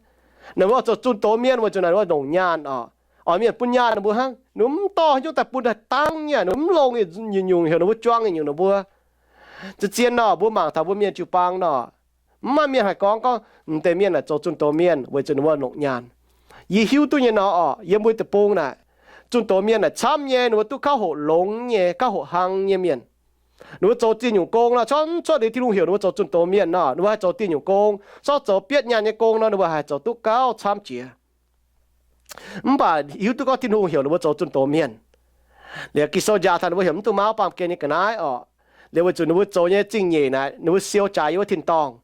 Naaic mbuo oix zoux zunh doz mienh weic zuqc naaic mbuo longc nyaanh oc. Oix mienh bun nyaanh ninh mbuo hnangv, ninh mbuo mv dorh haaix nyungc daaih bun daaih dangv nyei, ninh mbuo mv longc nyungc-nyungc heuc ninh mbuo juang nyungc-nyungc ninh mbuo. Zien-zien nor mbuo mangc taux mbuo mienh jiu-baang nor, mv maaih mienh haih gorngv, gorngv m'deix mienh naaic zoux zunh doz mienh weic zuqc ninh mbuo longc nyaanh. Yie hiuv duqv nyei nor oc, yiem mbuo deic-bung naaic, zunh doz mienh naaic camv nyei, ninh mbuo duqv kauv hoqc longx nyei, kauv hoqc hlang nyei mienh. Ninh mbuo zoux dieh nyungc gong nor, corc mv cuotv liuz Tin-Hungh heuc ninh mbuo zoux zunh doz mienh nor, ninh mbuo haih zoux dieh nyungc gong. Corc zoux bietv nyaanh nyei gong nor, ninh mbuo haih zoux duqv gauh camv jiex. Mv baac hiuv duqv gorngv Tin-Hungh heuc ninh mbuo zoux zunh doz mienh. Liuz Ging-Sou njaaux taux ninh mbuo heuc mv dungx mauv baamh gen nyei ga'naaiv oc. Liuz weic zuqc ninh mbuo zoux nyei zingh nyeic naaic, ninh mbuo siou jaaix yiem wuov tin-dorngh.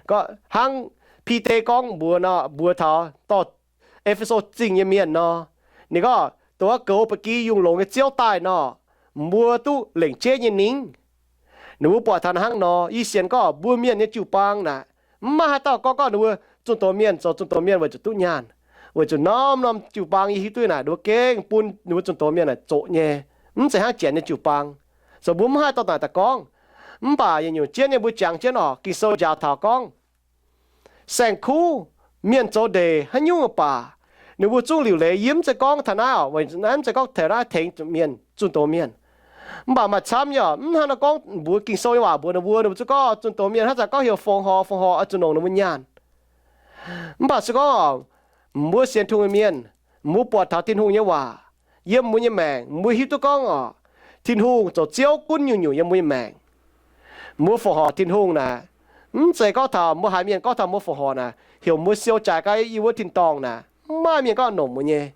Gorngv hnangv Bide gorngv mbuox nor, mbuox taux dorh E^fe^so Zingh nyei mienh nor, ninh gorngv, dongh wuov goux ba'gi yungh longx nyei Ziouv daaih nor, mbuo duqv lengc jeiv nyei ningv. Ninh mbuo buatc taux hnangv nor, yie sienx gorngv mbuo mienh nyei jiu-baang naaic, mv maaih haaix dauh gorngv, gorngv ninh mbuo zunh doz mienh zoux zunh doz mienh weic zuqc duqv nyaanh. Weic zuqc norm-norm jiu-baang yie hiuv duqv naaic, ninh mbuo gengh bun ninh mbuo zunh doz mienh naaic zoqc nyei. Mv zeiz hnangv Janx nyei jiu-baang, zoux mbuo mv haih dorh naaic daaih gorngv. Mv baac yietc nyungc jienv nyei mbuo jangx jienv oc, Ging-Sou njaaux taux gorngv, saeng-kuv, mienh zoux ndeic haaix nyungc baac, ninh mbuo zungv liuc leiz. Yie mv zeiz gorngv taux naaiv oc, weic naaiv mv zeiz gorngv taux naaiv tengx mienh, zunh doz mienh. Mv baac maaih camv nyei oc, mv hnangv nor gorngv mbuox Ging-Sou nyei waac mbuox ninh mbuo, ninh mbuo zungv gorngv zunh doz mienh hnangv zanc gorngv heuc fongc horc, fongc horc oix zuqc longc ninh mbuo nyaanh. Mv baac se gorngv oc, mbuo sienx Tin-Hungh nyei mienh, mbuo buatc taux Tin-Hungh nyei waac yiem mbuo nyei maengc, mbuo hiuv duqv gorngv oc, Tin-Hungh zoux Ziouv gunv nyungc-nyungc yiem mbuo nyei maengc. Mbuo fongc horc Tin-Hungh naaic, mv zeiz gorngv taux mbuo haiz mienh gorngv taux mbuo fongc horc naaic, heuc mbuo siou jaaix gau yiem wuov tin-dorngh naaic, mv maaih mienh gorngv nongc mbuo nyei.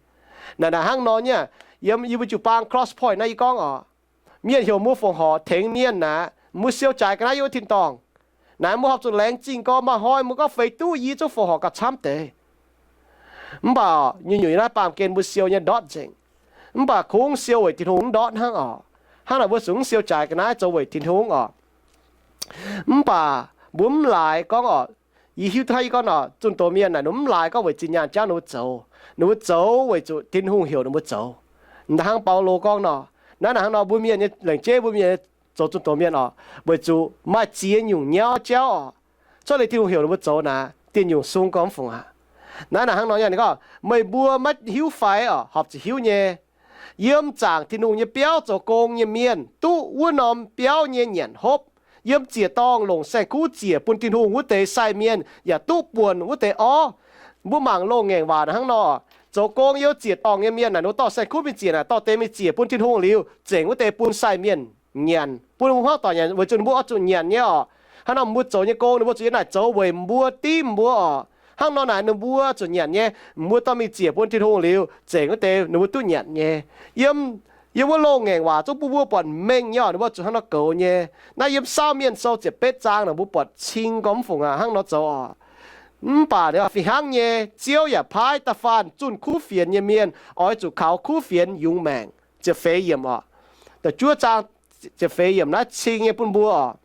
Naaic naaic hnangv nor nyei, yiem yie mbuo jiu-baang Cross Point naaiv yie gorngv oc, mienh heuc mbuo fongc horc tengx mienh naaic, mbuo siou jaaix ga'naaiv yiem wuov tin-dorngh. Naaic mbuo horpc zuqc laengz zingh gorx, maaih hnoi mbuo gorngv feix duqv yie zungv fongc horc gauh camv deix. Mv baac nyungc-nyungc yiem naaiv baamh gen mbuo siou nyei ndortv nzengc. Mv baac kungx siou weic Tin-Hungh mv ndortv hnangv oc. Hnangv naaic mbuo zuqc mv siou jaaix ga'naaiv zoux weic Tin-Hungh oc. Mv baac mbuo mv laaix gorngv oc, yie hiuv duqv hnangv yie gorngv nor, zunh doz mienh naaic ninh mv laaix gorngv weic zinh nyaanh jauv ninh mbuo zoux. Ninh mbuo zoux weic zuqc Tin-Hungh heuc ninh mbuo zoux. Naaiv hnangv Baulo gorngv nor, naaiv naaic hnangv nor mbuo mienh nyei lengc jeiv mbuo mienh zoux zunh doz mienh oc, weic zuqc maaih ziex nyungc nyauv jauv oc, cuotv liuz Tin-Hungh heuc ninh mbuo zoux naaic, dienh nyungc sung gorngv mv fungc aqv. Naaiv naaic hnangv nor nyei ninh gorngv, meih mbuo maiv hiuv fai oc, horpc zuqc hiuv nyei. Yiem zaangc Tin-Hungh nyei biauv zoux gong nyei mienh duqv wuov norm biauv nyei nyanc hopv. Yiem ziec-dorngh longc saeng-kuv ziec bun Tin-Hungh wuov deix sai mienh yaac duqv buonc wuov deix orv. Mbuo mangc loz-ngaengc waac naaic hnangv nor, zoux gong yiem ziec-dorngh nyei mienh naaic, ninh mbuo dorh saeng-kuv mingh ziec naaic, dorh deix mingh ziec bun Tin-Hungh liuz, zengc wuov deix bun sai mienh nyanc, bun mbuo hmuangv doic nyanc, weic zuqc ninh mbuo oix zuqc nyanc nyei oc. Hnangv nor mbuo zoux nyei gong ninh mbuo zuqc yiem naaic zoux weic mbuo, div mbuo oc. Hnangv nor naaic ninh mbuo zuqc nyanc nyei, mbuo dorh mingh ziec bun Tin-Hungh liuz, zengc wuov deix ninh mbuo duqv nyanc nyei. Yiem, yiem wuov loz-ngaengc waac zungv bun mbuo buatc mengh nyei oc, ninh mbuo zuqc hnangv nor goux nyei. Naaiv yiem Saauv Mienh Sou ziepc betv zaang naaic mbuo buatc cing gormx fungc aqv, hnangv nor zoux oc. Mv baac fih hnangv nyei, Ziouv yaac paaiv da'faanh zunh kuv fienx nyei mienh oix zuqc kaux kuv fienx yungz maengc. Ziepc feix yiemc oc. Da'juov zaang ziepc feix yiemc naaiv cing nyei bun mbuo oc.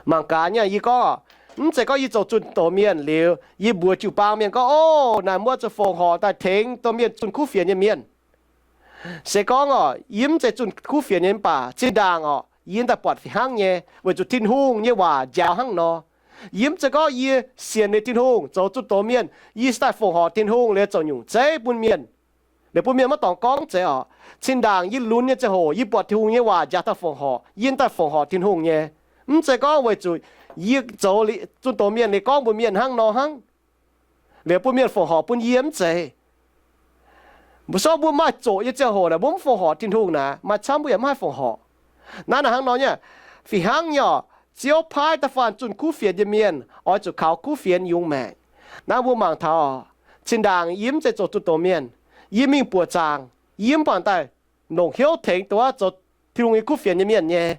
Mangc gaax nyei, yie gorngv oc, mv zeiz gorngv yie zoux zunh doz mienh liuz, yie mbuox jiu-baang mienh gorngv, O, naaic mbuo zuqc fongc horc daaih tengx domh mienh zunh kuv fienx nyei mienh. Se gorngv oc, yie mv zeiz zunh kuv fienx nyei mv baac zinh ndaangc oc, yie daaih buatc fih hnangv nyei, weic zuqc Tin-Hungh nyei waac njaaux hnangv nor. Yie mv zeiz gorngv yie sienx liuz Tin-Hungh zoux zunh doz mienh, yie se daaih fongc horc Tin-Hungh liuz zoux nyungc zeiv bun mienh, liuz bun mienh maiv dorngx gorngv zeiz oc. Zinh ndaangc yie lunx nyei ziangh hoc yie buatc Tin-Hungh nyei waac njaaux daaih fongc horc, yie daaih fongc horc Tin-Hungh nyei. Mv zeiz gorngv weic zuqc yie zoux zunh doz mienh liuz gorngv mbuox mienh hnangv nor hnangv, liuz bun mienh fongc horc bun yie mv zeiz. Mbuo sorv mbuo maaih zoqc nyei ziangh hoc naaic mbuo mv fongc horc Tin-Hungh naaic, maaih camv mbuo yaac mv haih fongc horc. Naaiv naaic hnangv nor nyei, fih hnangv nyei oc, Ziouv paaiv da'faanh zunh kuv fienx nyei mienh oix zuqc kaux kuv fienx yungz maengc. Naaiv mbuo mangc taux, zinh ndaangc yie mv zeiz zoux zunh doz mienh, yie mingh buoqc zaangc, yie mv baac daaih longc hnyouv tengx dongh wuov zoux Tin-Hungh nyei kuv fienx nyei mienh nyei.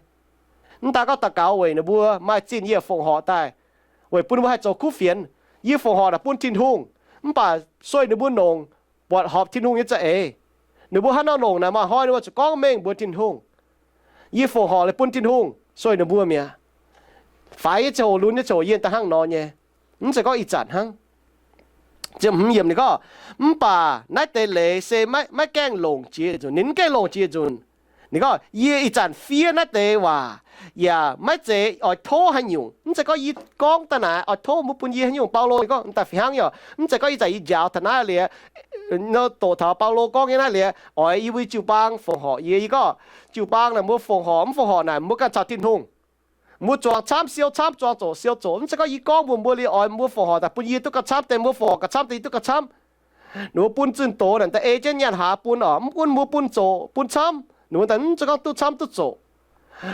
Mv daaih gorngv daux gaux weic ninh mbuo maaih zinh yie fongc horc daaih, weic bun ninh mbuo haih zoux kuv fienx. Yie fongc horc naaic bun Tin-Hungh, mv baac sueih ninh mbuo longc buatc horpc Tin-Hungh nyei za'eix. Ninh mbuo hnangv nor longc naaic, maaih hnoi ninh mbuo zuqc gorngv mengh mbuox Tin-Hungh, Yie fongc horc liuz bun Tin-Hungh, sueih ninh mbuo mi'aqv. Faix nyei ziangh hoc, lunx nyei ziangh hoc yie daaih hnangv nor nyei. Mv zeiz gorngv ih zanc hnangv. Ziepc hmz yiemc ninh gorngv, mv baac naaiv deix leiz se maiv gaengh longc jiex nzunc. Ninh mv gaengh longc jiex nzunc. Ninh gorngv, yie ih zanc fiev naaiv deix waac yaac maiv zeiz oix tov haaix nyungc. Mv zeiz gorngv yie gorngv daaih naaic oix tov mbuo bun yie haaix nyungc. Baulo ninh gorngv daaih fih hnangv nyei, mv zeiz gorngv ih zanc yie njaaux taux naaiv liuz, doqc taux Baulo gorngv nyei naaiv liuz, oix yie mbuo jiu-baang fongc horc yie. Yie gorngv jiu-baang naaic mbuo fongc horc mv fongc horc naaic mbuo ganh caux Tin-Hungh. Mbuo zuangx camv siou camv, zuangx zoqc siou zoqc. Mv zeiz gorngv yie gorngv mbuox mbuo liuz oix mbuo fongc horc daaih bun yie duqv gauh camv, deix mbuo fongc horc gauh camv, deix yie duqv gauh camv. Ninh mbuo bun zunh doz naaic da'ei jienv nyaanh hlaax bun oc, mv gunv mbuo bun zoqc bun camv, ninh mbuo daaih mv zeiz gorngv duqv camv duqv zoqc.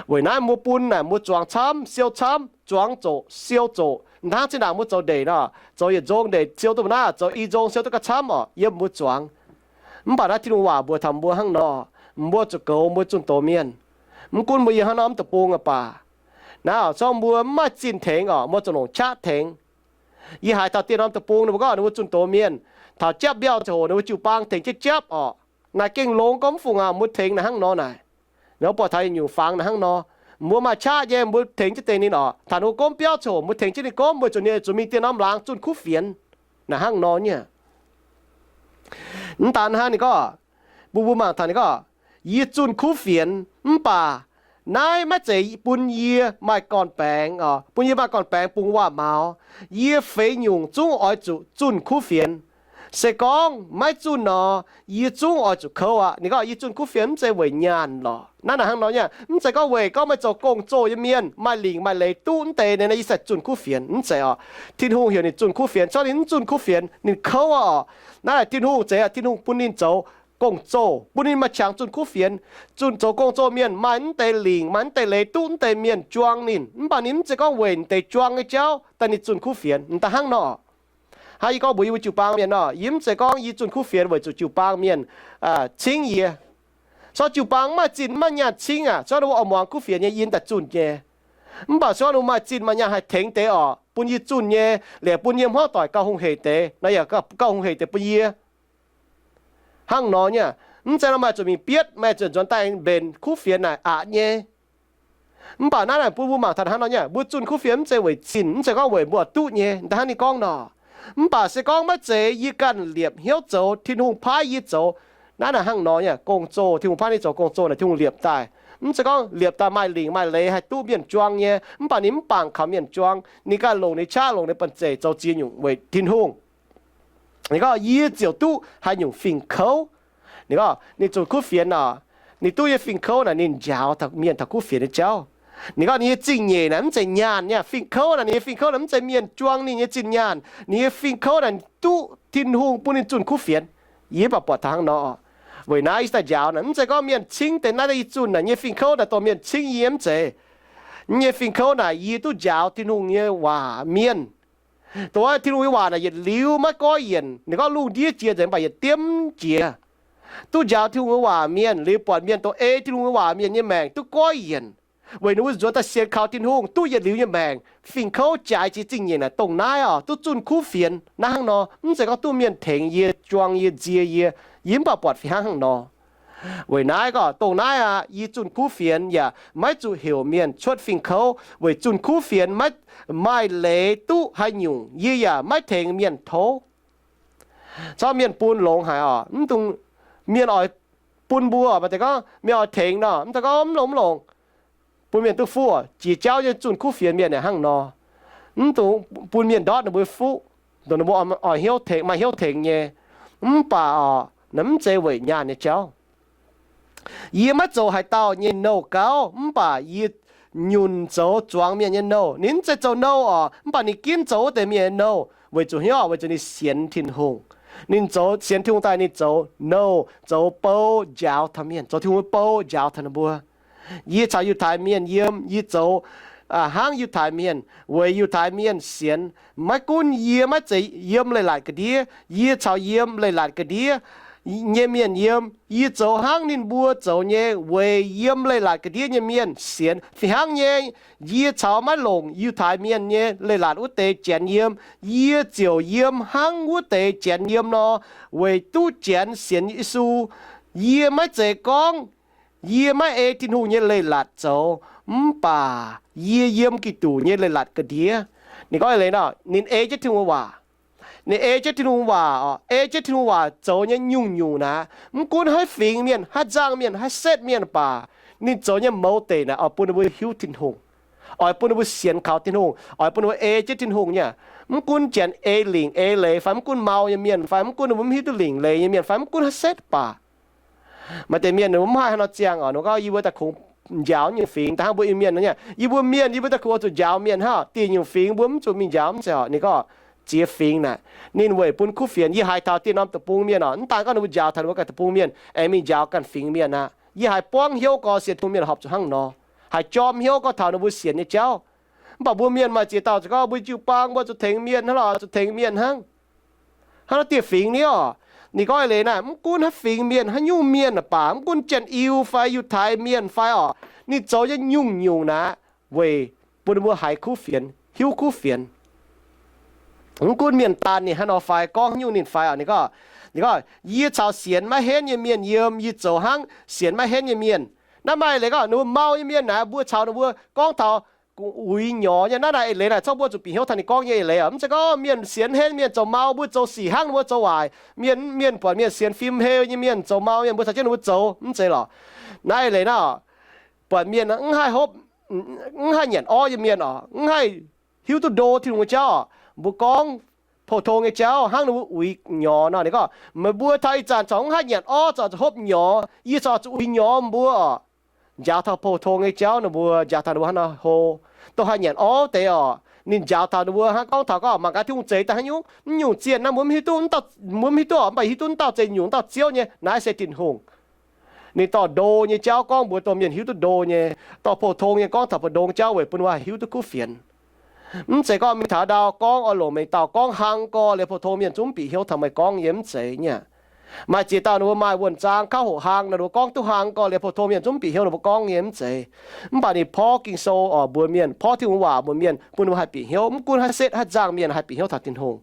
Weic naaiv mbuo bun naaic mbuo zuangx camv siou camv, zuangx zoqc siou zoqc. Hnangv zinh ndaangc mbuo zoux ndeic nor, zoux yietc nzong ndeic siou duqv mv naaiv, zoux i nzong siou duqv gauh camv oc, yiem mbuo zuangx. Mv baac naaiv Tin-Hungh waac mbuox taux mbuo hnangv nor, mbuo zuqc goux mbuo zunh doz mienh. Mv gunv mbuo yiem hnangv nor mv deic-bung aqv baac, naaiv oc, zorngv mbuo mv maaih zinh tengx oc, mbuo zuqc longc qaqv tengx. Yie haiz taux dieh norm deic-bung ninh mbuo gorngv ninh mbuo zunh doz mienh taux japv mbiauh ziangh hoc ninh mbuo jiu-baang tengx jienv japv oc. Naaic gengh longx gormx fungc aqv, mbuo tengx naaic hnangv nor naaic. Ninh mbuo buatc taux yietc nyungc fangx naaic hnangv nor, mbuo maaih qaqv nyei, mbuo tengx jienv deix ninh oc. Taux ninh mbuo gomv biauv ziangh hoc mbuo tengx jienv ninh gomv, weic zuqc ninh zuqc mingh dieh norm laangz zunh kuv fienx. Naaic hnangv nor nyei. Mv daan hnangv ninh gorngv, mbuo mbuo mangc taux ninh gorngv, yie zunh kuv fienx mv baac Naaiv maiv zeiz bun yie maaih gorn-baengx, bun yie maaih gorn-baengx bungx waac-maux. Yie feix nyungc zungv oix zuqc zunh kuv fienx. Se gorngv maiv zunh nor, yie zungv oix zuqc kouv aqv. Ninh gorngv yie zunh kuv fienx mv zeiz weic nyaanh lorqc. Naaiv naaic hnangv nor nyei. Mv zeiz gorngv weic gorngv meih zoux gong-zoh nyei mienh maaih lingc maaih leiz duqv mv deix, naaiv yie sai zunh kuv fienx, mv zeiz oc. Tin-Hungh heuc ninh zunh kuv fienx, corc ninh mv zunh kuv fienx, ninh kouv aqv oc. Naaiv naaic Tin-Hungh zeiz, Tin-Hungh bun ninh zoux gong-zoh, bun ninh maaih qangx zunh kuv fienx. Zunh zoux gong-zoh mienh maaih mv deix lingc maaih mv deix leiz duqv mv deix mienh juang ninh, mv baac ninh mv zeiz gorngv weic deix juang nyei jauv daaih ninh zunh kuv fienx. M'daaih hnangv nor, hnangv yie gorngv mbuox yie mbuo jiu-baang mienh nor, yie mv zeiz gorngv yie zunh kuv fienx weic zuqc jiu-baang mienh cingv yie. Corc jiu-baang mv maaih zinh mv maaih nyaanh cingv aqv, corc ninh mbuo oix muangx kuv fienx nyei yie daaih zunh nyei. Mv baac corc ninh mbuo maaih zinh maaih nyaanh haih tengx deix oc, bun yie zunh nyei, liec bun yie hmuangv doic gauh hungh heic deix nor, yaac gauh hungh heic deix bun yie. Hnangv nor nyei, mv zeiz nor maaih zuqc mingh bietv, maaih zuqc nzuonx daaih mbenc kuv fienx naaic aqc nyei. Mv baac naaiv naaic bun mbuo mangc taux hnangv nor nyei, mbuo zunh kuv fienx mv zeiz weic zinh, mv zeiz gorngv weic mbuo duqv nyei, m'daaih hnangv ninh gorngv nor. Mv baac se gorngv maiv zeiz yie ganh liepc hnyouv zoux, Tin-Hungh paaiv yie zoux. Naaiv naaic hnangv nor nyei, gong-zoh, Tin-Hungh paaiv ninh zoux gong-zoh naaic Tin-Hungh liepc daaih. Mv zeiz gorngv liepc daaih maaih lingc maaih leiz haih duqv mienh juang nyei, mv baac ninh mv bangc kaux mienh juang, ninh ganh longc ninh qaqv longc ninh banh zeic zoux ziex nyungc weic Tin-Hungh. Ninh gorngv yie ziouc duqv haaix nyungc fingx kouv. Ninh gorngv ninh zunh kuv fienx nor, ninh duqv nyei fingx kouv naaic ninh njaaux mienh taux kuv fienx nyei jauv. Ninh gorngv ninh nyei zingh nyeic naaic mv zeiz nyaanh nyei fingx kouv naaic, ninh nyei fingx kouv naaic mv zeiz mienh juang ninh nyei zinh nyaanh. Ninh nyei fingx kouv naaic duqv Tin-Hungh bun ninh zunh kuv fienx. Yie mv baac buatc taux hnangv nor. Weic naaiv yie daaih njaaux naaic mv zeiz gorngv mienh cingv deix naaiv, yie zunh naaic nyei fingx kouv naaic dongh mienh cingv yie, mv zeiz. Nyei fingx kouv naaic yie duqv njaaux Tin-Hungh nyei waac mienh. Dongh wuov Tin-Hungh nyei waac naaic yietc liuz maiv goiv yienc. Ninh gorngv lungh ndiev jiex nzengc mv baac yietc diemv jiex. Duqv njaaux Tin-Hungh nyei waac mienh liuz buatc mienh dongh ei Tin-Hungh nyei waac mienh nyei maengc duqv goiv yienc, weic ninh mbuo nzuonx daaih sienx kaux Tin-Hungh duqv yietc liuz nyei maengc. Fingx kouv jaaix jiex zingh nyeic naaic dongh naaiv oc, duqv zunh kuv fienx naaiv hnangv nor. Mv zeiz gorngv duqv mienh tengx yie, juang yie, nzie yie. Yie mv baac buatc fih hnangv hnangv nor. Weic naaiv gorngv dongh naaiv aqv, yie zunh kuv fienx yaac maiv zuqc heuc mienh cuotv fingx kouv weic zunh kuv fienx maiv maaih leiz duqv haaix nyungc, yie yaac maiv tengx mienh tov. Corc mienh bun longx haic oc, mv dungx, mienh oix bun mbuo maaih deix gorngv mienh oix tengx nor, mv zeiz gorngv mv longx mv longx, bun mienh duqv fuqv. Jiex jauv nyei zunh kuv fienx mienh naaic hnangv nor, mv dungx bun mienh ndortv ninh mbuo fuqv, dongh ninh mbuo oix hnyouv tengx, maaih hnyouv tengx nyei. Mv baac oc, naaiv mv zeiz weic nyaanh nyei jauv. Yie maiv zoux haaix dauh nyei nouh gauv, mv baac yie nyunc zoux zuangx mienh nyei nouh. Ninh mv zeiz zoux nouh oc, mv baac ninh ginv zoux wuov deix mienh nyei nouh weic zuqc hnyouv, weic zuqc ninh sienx Tin-Hungh. Ninh zoux sienx Tin-Hungh daaih ninh zoux nouh, zoux bou njaaux taux mienh, zoux Tin-Hungh nyei bou njaaux taux ninh mbuo. Yie caux Yiutai Mienh yiem, yie zoux hnangv Yiutai Mienh weic Yiutai Mienh sienx. Maiv gunv yie maiv zeiz yiem leiz-latc ga'ndiev, yie caux yiem leiz-latc ga'ndiev nyei mienh yiem, yie zoux hnangv ninh mbuo zoux nyei weic yiem leiz-latc ga'ndiev nyei mienh sienx. Fih hnangv nyei, yie caux maiv longc Yiutai Mienh nyei leiz-latc wuov deix Janx yiem, yie ziouc yiem hnangv wuov deix Janx yiem nor, weic duqv Janx sienx Yesu. Yie maiv zeiz gorngv yie maiv ei Tin-Hungh nyei leiz-latc zoux, mv baac yie yiem Giduc nyei leiz-latc ga'ndiev. Ninh gorngv eix leiz nor, ninh ei jienv Tin-Hungh waac. Ninh ei jienv Tin-Hungh waac oc, ei jienv Tin-Hungh waac zoux nyei nyungc-nyungc naaic, mv gunv haaix fingx mienh, haaix nzangc mienh, haaix setv mienh baac, ninh zoux nyei mouz deic naaic oix bun ninh mbuo hiuv Tin-Hungh, oix bun ninh mbuo sienx kaux Tin-Hungh, oix bun ninh mbuo ei jienv Tin-Hungh nyei. Mv gunv janx ei lingc ei leiz fai mv gunv mau nyei mienh fai mv gunv ninh mbuo mv hiuv duqv lingc leiz nyei mienh fai mv gunv haaix setv baac. Maaih deix mienh ninh mbuo mv haih haaix nor ziangh oc, ninh gorngv, yie mbuo daaih kungx njaaux nyungc fingx daaih hnangv mbuo Iu-Mienh nor nyei. Yie mbuo Mienh, yie mbuo daaih kungx oix zuqc njaaux mienh hnangv, dieh nyungc fingx mbuo mv zuqc mingh njaaux, mv zeiz oc. Ninh gorngv ziex fingx naaic, ninh weic bun kuv fienx. Yie haiz taux dieh norm deic-bung mienh oc, mv daan gorngv ninh mbuo njaaux taux ninh mbuo ganh deic-bung mienh aengx mingh njaaux ganh fingx mienh aqv. Yie haiz buangv hnyouv gorx sienx Tin-Hungh mienh horpc zuqc hnangv nor, haiz jorm hnyouv gorx taux ninh mbuo sienx nyei jauv. Mv baac mbuo mienh maaih ziex dauh za'gengh mbuo jiu-baang mbuo zuqc tengx mienh hnangv lorqc, zuqc tengx mienh hnangv. Hnangv naaiv dieh fingx ni oc, ninh gorngv eix leiz naaic, mv gunv haaix fingx mienh, haaix nyungc mienh baac, mv gunv Janx-Iu fai Yiutai Mienh fai oc, ninh zoux nyei nyungc-nyungc naaic weic bun ninh mbuo haiz kuv fienx, hiuv kuv fienx. Mv gunv mienh daanh ninh haaix nor fai, gorngv haaix nyungc ninh fai oc, ninh gorngv, ninh gorngv, yie caux sienx maiv henv nyei mienh yiem, yie zoux hnangv sienx maiv henv nyei mienh. Naaiv maaih eix leiz gorngv ninh mbuo mau nyei mienh naaic, mbuo caux ninh mbuo gorngv taux uix nyorx nyei. Naaiv naaic eix leiz naaic corc mbuo zuqc bieqc hnyouv taux ninh gorngv nyei eix leiz oc. Mv zeiz gorngv mienh sienx henv, mienh zoux mau, mbuo zoux sic hnangv ninh mbuo zoux waaic. Mienh, mienh buatc mienh sienx fim hei nyei mienh zoux mau, mienh mbuo caux jienv ninh mbuo zoux, mv zeiz lorqc. Naaiv eix leiz naaic, buatc mienh mv haih hopv, mv haih nyanc orv nyei mienh oc, mv haih hiuv duqv ndo Tin-Hungh nyei jauv oc, mbuo gorngv pou-tong nyei jauv hnangv ninh mbuo uix nyorx nor. Ninh gorngv, meih mbuo taux ih zanc corc mv haih nyanc orv, corc zuqc hopv nyorx, yie corc zuqc uix nyorx mbuo oc. Njaaux taux pou-tong nyei jauv ninh mbuo, njaaux taux ninh mbuo hnangv nor hlo, dongh haih nyanc orv deix oc. Ninh njaaux taux ninh mbuo hnangv gorngv taux gorngv mangc gaax Tin-Hungh zeix daaih haaix nyungc, mv nyungc zienh naaiv mbuo mv hiuv duqv, mv hiuv duqv oc, mv baac hiuv duqv mv dauh zeix nyungc, dauh Ziouv nyei, naaiv se Tin-Hungh. Ninh dorh ndo nyei jauv gorngv mbuox dongh mienh hiuv duqv ndo nyei, dorh pou-tong nyei gorngv taux pou-tong jauv weic bun mbuo haih hiuv duqv kuv fienx. Mv zeiz gorngv mingh taux ndau gorngv oix longc meih dauh gorngv hlang gorx liuz pou-tong mienh zungv bieqc hnyouv taux meih gorngv nyei, mv zeiz nyei. Maaih ziex dauh ninh mbuo maaih wuonh zaang kauv hoqc hlang nor, ninh mbuo gorngv duqv hlang gorx liuz pou-tong mienh zungv bieqc hnyouv ninh mbuo gorngv nyei, mv zeiz. Mv baac ninh porv Ging-Sou oc, mbuox mienh, porv Tin-Hungh waac mbuox mienh, bun ninh mbuo haih bieqc hnyouv. Mv gunv haaix setv haaix nzangc mienh haih bieqc hnyouv taux Tin-Hungh.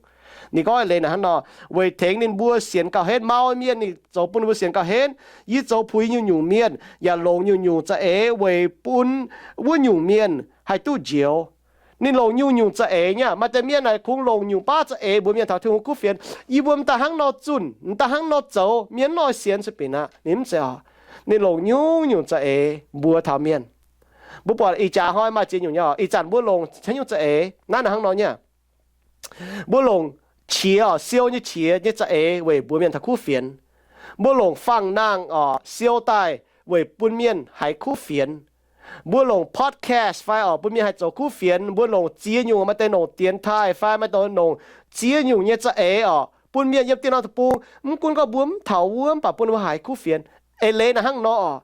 Ninh gorngv eix leiz naaic hnangv nor, weic tengx ninh mbuo sienx gauh henv, mau mienh ninh zoux bun ninh mbuo sienx gauh henv. Yie zoux puix nyungc-nyungc mienh, yaac longc nyungc-nyungc za'eix weic bun wuov nyungc mienh haih duqv njoux. Ninh longc nyungc-nyungc za'eix nyei. Maaih deix mienh naaic kungx longc nyungc baav za'eix mbuox mienh taux Tin-Hungh kuv fienx. Yie mbuo m'daaih hnangv nor zunh, m'daaih hnangv nor zoux, mienh mv oix sienx sueih binc aqv. Ninh mv zeiz oc. Ninh longc nyungc-nyungc za'eix mbuox taux mienh. Mbuo buatc ih jaax hnoi maaih ziex nyungc nyei oc. Ih zanc mbuo longc haaix nyungc za'eix? Naaiv hnangv nor nyei. Mbuo longc qiex oc, siou nyei qiex nyei za'eix weic mbuox mienh taux kuv fienx. Mbuo longc fangx-nangh oc, siou daaih weic bun mienh haiz kuv fienx. Mbuo longc podcast fai oc, bun mienh haih zoux kuv fienx. Mbuo longc ziex nyungc, maaih deix longc dienx taaih fai maaih deix longc ziex nyungc nyei za'eix oc, bun mienh yiem dieh norm deic-bung, mv gunv gorngv mbuo mv taux wuov, mv baac bun mbuo haiz kuv fienx. Eix leiz naaic hnangv nor oc.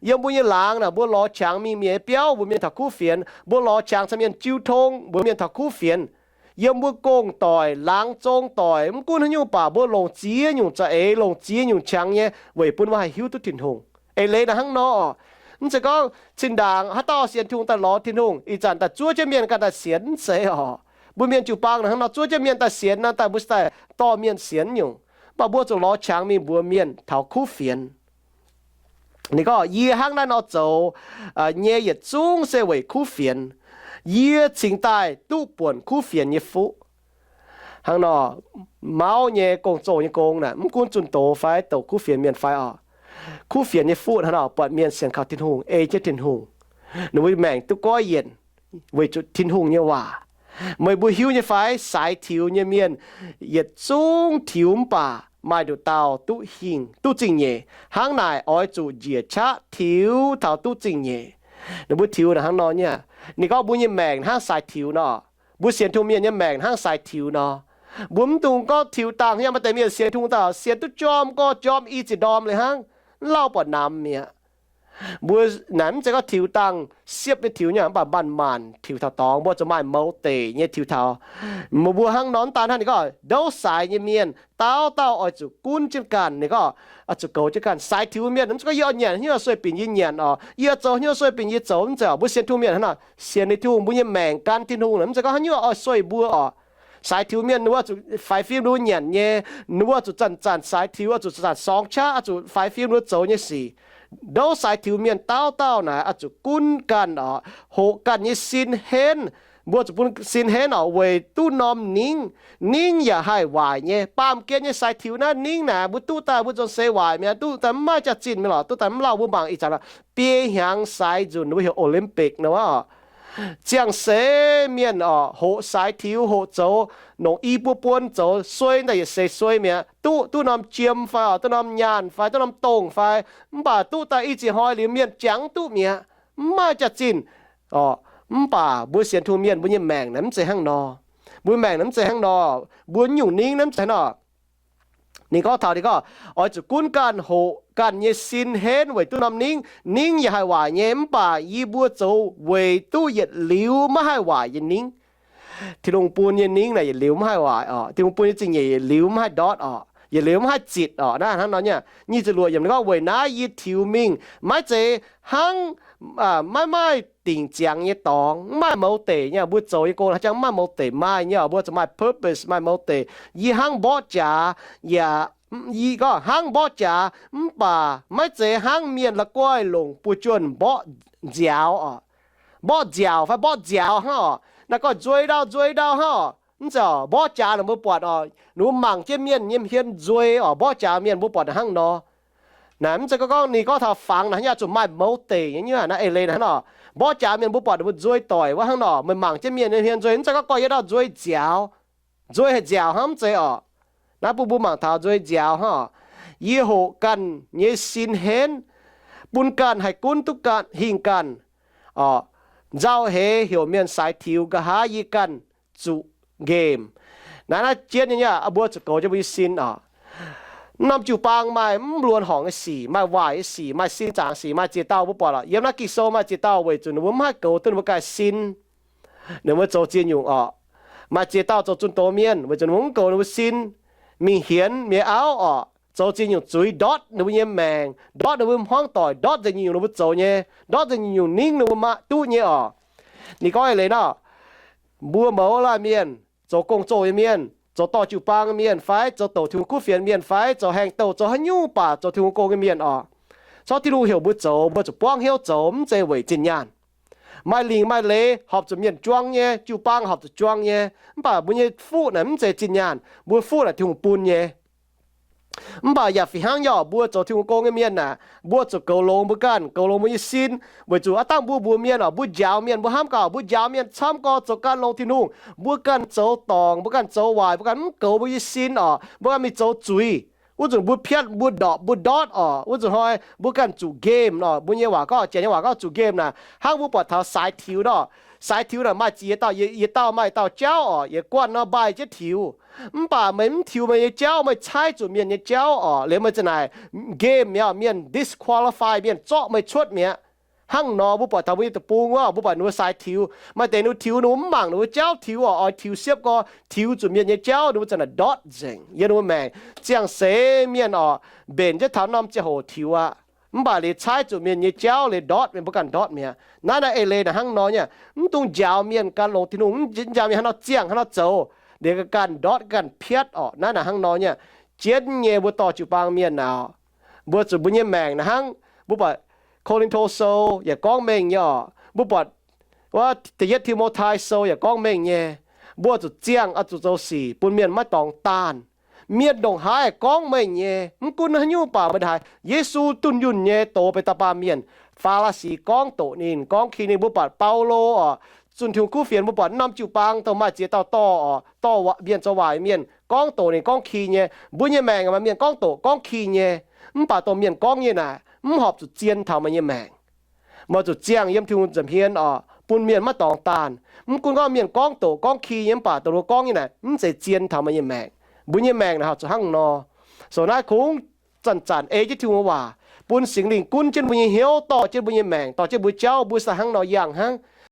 Yiem mbuo nyei laangz naaic, mbuo lorz qangx mingh mietc biauv mbuox mienh taux kuv fienx. Mbuo lorz qangx caux mienh jiu tong mbuox mienh taux kuv fienx. Yiem mbuo gong-doic, laangz zong doic, mv gunv haaix nyungc baac mbuo longc ziex nyungc za'eix, longc ziex nyungc qangx nyei weic bun mbuo haih hiuv duqv Tin-Hungh. Eix leiz naaic hnangv nor oc. Mv zeiz gorngv zinh ndaangc haaix dauh sienx Tin-Hungh daaih lorz Tin-Hungh, ih zanc daaih zuov jienv mienh ganh daaih sienx, mv zeiz oc. Mbuo mienh jiu-baang naaic hnangv nor zuov jienv mienh daaih sienx nor, daaih mbuo daaih dorh mienh sienx nyungc. Mv baac mbuo zuqc lorz qangx mingh mbuox mienh taux kuv fienx. Ninh gorngv, yie hnangv naaiv nor zoux nyei yietc zungv se weic kuv fienx. Yie cingx daaih duqv buonc kuv fienx nyei fuqv. Hnangv nor, mauv nyei gong-zoh nyei gong naaic, mv gunv zunh doz fai douc kuv fienx mienh fai oc, kuv fienx nyei fuqv hnangv nor buatc mienh sienx kaux Tin-Hungh, ei jienv Tin-Hungh, ninh mbuo maengc duqv goiv yienc weic zuqc Tin-Hungh nyei waac. Meih mbuo hiuv nyei fai, saaix tiux nyei mienh yietc zungv tiux mv baac maaih nduqc dauh duqv hingh, duqv zingh nyeic. Hnangv naaic oix zuqc njiec qaqv tiux taux duqv zingh nyeic. Ninh mbuo tiux naaic hnangv nor nyei. Ninh gorngv mbuo nyei maengc hnangv saaix tiux nor. Mbuo sienx Tin-Hungh mienh nyei maengc hnangv saaix tiux nor. Mbuo mv dungx gorngv tiux dangh nyei. Maaih deix mienh sienx Tin-Hungh daaih sienx duqv jorm gorx jorm i ziepc ndorm liuz hnangv, mv lauh buatc namx mi'aqv. Mbuo naaic mv zeiz gorngv tiux dangh siepv nyei tiux nyei, mv baac manc-manc tiux taux dorngx, mbuo zuqc maaih mouz deic nyei tiux taux. Mbuo hnangv nor mv daan hnangv, ninh gorngv ndouv saaix nyei mienh dauh dauh oix zuqc gunv jienv ganh. Ninh gorngv oix zuqc goux jienv ganh. Saaix tiux mienh mv zeiz gorngv yie oix nyanc haaix nyungc sueih binc yie nyanc oc, yie oix zoux haaix nyungc sueih binc yie zoux, mv zeiz oc. Mbuo sienx Tin-Hungh mienh hnangv nor, sienx ninh Tin-Hungh, mbuo nyei maengc gan Tin-Hungh, mv zeiz gorngv haaix nyungc oix sueih mbuo oc. Saaix tiux mienh ninh mbuo zuqc faix fim ninh mbuo nyanc nyei, ninh mbuo zuqc zanc-zanc saaix tiux, zuqc zanc-zanc sorng qaqv, zuqc faix fim ninh mbuo zoux nyei sic. Ndouv saaix tiux mienh dauh dauh naaic oix zuqc gunv ganh oc, hoqc ganh nyei sin henv. Mbuo zuqc bun sin henv oc, weic duqv norm ningv. Ningv yaac haih waaic nyei. Baamh gen nyei saaix tiux naaiv ningv naaic, mbuo duqv daaih mbuo nzuonx seix waaic mi'aqv, duqv daaih mv maaih jaax-zinh mi'aqv lorqc, duqv daaih mv lauh. Mbuo mangc ih zanc biei hnyangx saaix nzunc, mbuo heuc Olympic nor oc. Ziangh seix mienh oc, hoqc saaix tiux, hoqc zoux, nongc i buo buon zoux, suei daaih yietc seix suei mi'aqv, duqv, duqv norm jiem fai oc, duqv norm nyaanh fai, duqv norm dongh fai, mv baac duqv daaih i ziex hnoi liuz mienh jangx duqv mi'aqv, mv maaih jaax-zinh oc. Mv baac mbuo sienx Tin-Hungh mienh mbuo nyei maengc naaic mv zeiz hnangv nor. Mbuo maengc naaic mv zeiz hnangv nor. Mbuo nyungc ningv naaiv mv zeiz hnangv nor. Ninh gorngv taux, ninh gorngv, oix zuqc gunv ganh hoqc ganh nyei sin henv weic duqv norm ningv. Ningv yaac haih waaic nyei, mv baac yie mbuo zoux weic duqv yietc liuz maiv haih waaic nyei ningv. Tin-Hungh bun nyei ningv naaic yietc liuz maiv haih waaic oc. Tin-Hungh bun nyei zingh nyeic yietc liuz maiv haih ndortv oc, yietc liuz maiv haih zitc oc. Naaiv hnangv nor nyei. Nyic ziepc luoqc yiemc ninh gorngv, weic naaiv yie tiux mingh, maiv zeiz hnangv, maiv maaih dingc ziangx nyei dorngx, mv maaih mouz deic nyei. Mbuo zoux nyei gong haaix jangx mv maaih mouz deic maaih nyei oc. Mbuo zuqc maaih purpose, maaih mouz deic. Yie hnangv mborqv jaax, yaac, yie gorngv hnangv mborqv jaax, mv baac maiv zeiz hnangv mienh la'guaih longc buoz-juonh mborqv nziaaux oc. Mborqv nziaaux fai mborqv nziaaux hnangv oc. Naaiv gorngv nzueic ndau, nzueic ndau hnangv oc. Mv zeiz oc, mborqv jaax naaic mbuo buatc oc, ninh mbuo mangc jienv mienh nyei hmien nzueic oc. Mborqv jaax mienh mbuo buatc hnangv nor. Naaiv mv zeiz gorngv, gorngv ninh gorngv taux fangx naaic, haaix nyungc zuqc maaih motive nyei, nyungc naaiv eix leiz naaic hnangv nor. Mborqv jaax mienh mbuo buatc ninh mbuo nzueic doic wuov hnangv nor, meih mangc jienv mienh nyei hmien nzueic, mv zeiz gorngv gorngv yietc dauh nzueic nziaaux, nzueic haic nziaaux hnangv, mv zeiz orqc. Naaiv bun mbuo mangc taux nzueic nziaaux hnangv orqc. Yie hoqc ganh nyei sin henv, bun ganh haih gunv duqv ganh, hingh ganh orqc, nzauh heix heuc mienh saaix tiux, nqa'haav yie ganh zuqc nqemh. Naaiv, naaiv jienv nyei, mbuo zuqc goux jienv mbuo nyei sin orqc. Norm jiu-baang maaih mv luonx horngc nyei sic, maaih waaic nyei sic, maaih sin zaangc sic, maaih ziex dauh mbuo buatc orqc. Yiem naaiv Ging-Sou maaih ziex dauh weic zuqc ninh mbuo mv haih goux duqv ninh mbuo ganh sin, ninh mbuo zoux ziex nyungc orqc. Maaih ziex dauh zoux zunh doz mienh weic zuqc ninh mbuo mv goux ninh mbuo sin, mingh hienx mi'aqv auv orqc, zoux ziex nyungc zuiz ndortv ninh mbuo nyei maengc, ndortv ninh mbuo hmuangv doic, ndortv nzengc nyungc ninh mbuo zoux nyei, ndortv nzengc nyungc ningv ninh mbuo maiv duqv nyei orqc. Ninh gorngv eix leiz nor, mbuo mouz laanh mienh, zoux gong-zoh nyei mienh, zoux dorh jiu-baang nyei mienh fai zoux douc Tin-Hungh kuv fienx mienh fai zoux haengh douh, zoux haaix nyungc baac zoux Tin-Hungh gong nyei mienh orqc, corc Tin-Hungh heuc mbuo zoux, mbuo zuqc buangv hnyouv zoux, mv zeiz weic zinh nyaanh. Maaih lingc maaih leiz horpc zuqc mienh juang nyei, jiu-baang horpc zuqc juang nyei, mv baac mbuo nyei fuqv naaic mv zeiz zinh nyaanh, mbuo fuqv naaic Tin-Hungh bun nyei. Mv baac yaac fih hnangv nyei orqc, mbuo zoux Tin-Hungh gong nyei mienh naaic, mbuo zuqc goux longx mbuo ganh, goux longx mbuo nyei sin, weic zuqc aav dangh mbuo mbuox mienh orqc, mbuo njaaux mienh, mbuo hnamv gaax, mbuo njaaux mienh camv gorx zoux ganh longx Tin-Hungh, mbuo ganh zoux dorngc, mbuo ganh zoux waaic, mbuo ganh mv goux mbuo nyei sin orqc, mbuo ganh mingh zoux zuiz. Wuov nzunc mbuo piatv, mbuo ndorpc, mbuo ndortv orqc. Wuov nzunc hnoi mbuo ganh zuqc nqemh orqc. Mbuo nyei waac gorngv, Janx nyei waac gorngv zuqc nqemh naaic, hnangv mbuo buatc taux saaix tiux nor. Saaix tiux naaic maaih ziex dauh, yietc dauh maaih dauh jauv orqc, yietc guanh nor mbaih jienv tiux. Mv baac meih mv tiux meih nyei jauv, meih caaiv zuqc mienh nyei jauv orqc, liuz meih za'naaic nqemh mi'aqv, mienh disqualify, mienh zorqv meih cuotv mi'aqv. Hnangv nor mbuo buatc taux mbuo nyei deic-bung wuov, mbuo buatc ninh mbuo saaix tiux, maaih deix ninh mbuo tiux ninh mbuo mv mangc ninh mbuo jauv tiux orqc, oix tiux siepv gorx, tiux zuqc mienh nyei jauv, ninh mbuo za'naaic ndortv nzengc yiem ninh mbuo maengc. Ziangh seix mienh orqc, mbenc jienv taux norm ziangh hoc tiux aqv. Mv baac liuz caaiv zuqc mienh nyei jauv liuz ndortv, mienh mbuo ganh ndortv mi'aqv. Naaiv naaiv eix leiz naaic hnangv nor nyei, mv dungx njaaux mienh gan longx Tin-Hungh, mv njaaux mienh haaix nor ziangh haaix nor zoux, liuz ganh ndortv ganh piatv orqc. Naaiv naaic hnangv nor nyei, jienv nyei mbuo dorh jiu-baang mienh naaic, mbuo zuqc mbuo nyei maengc naaic hnangv mbuo buatc Ko^lin^to Sou yaac gorngv mengh nyei orqc. Mbuo buatc wuov Da'yietv Ti^mo^tai Sou yaac gorngv mengh nyei. Mbuo zuqc ziangh oix zuqc zoux sic bun mienh maiv dorngx daanh. Mienh ndongc haaix gorngv mengh nyei, mv gunv haaix nyungc baac meih haiz Yesu dunh yunh nyei doz benx dauh baamh mienh. Faa^laa^si gorngv doqc ninh, gorngv ki ninh. Mbuo buatc Baulo orqc, zunh Tin-Hungh kuv fienx, mbuo buatc norm jiu-baang dongh maaih ziex dauh dorh orqc, dorh mienh zoux waaic mienh, gorngv doqc ninh, gorngv ki nyei. Mbuo nyei maengc maaih mienh gorngv doqc gorngv ki nyei, mv baac dongh mienh gorngv nyei naaic mv horpc zuqc zien taux meih nyei maengc. Meih zuqc ziangh yiem Tin-Hungh nza'hmien orqc, bun mienh maiv dorngx daanh. Mv gunv gorngv mienh gorngv doqc gorngv ki nyei, mv baac dongh ninh mbuo gorngv nyei naaic mv zeiz zien taux meih nyei maengc. Mbuo nyei maengc naaic horpc zuqc hnangv nor. So naaiv kungx zanc-zanc ei jienv Tin-Hungh waac, bun Singx Lingh gunv jienv mbuo nyei hnyouv, dorh jienv mbuo nyei maengc, dorh jienv mbuo jauv, mbuo sai hnangv nor yangh hnangv.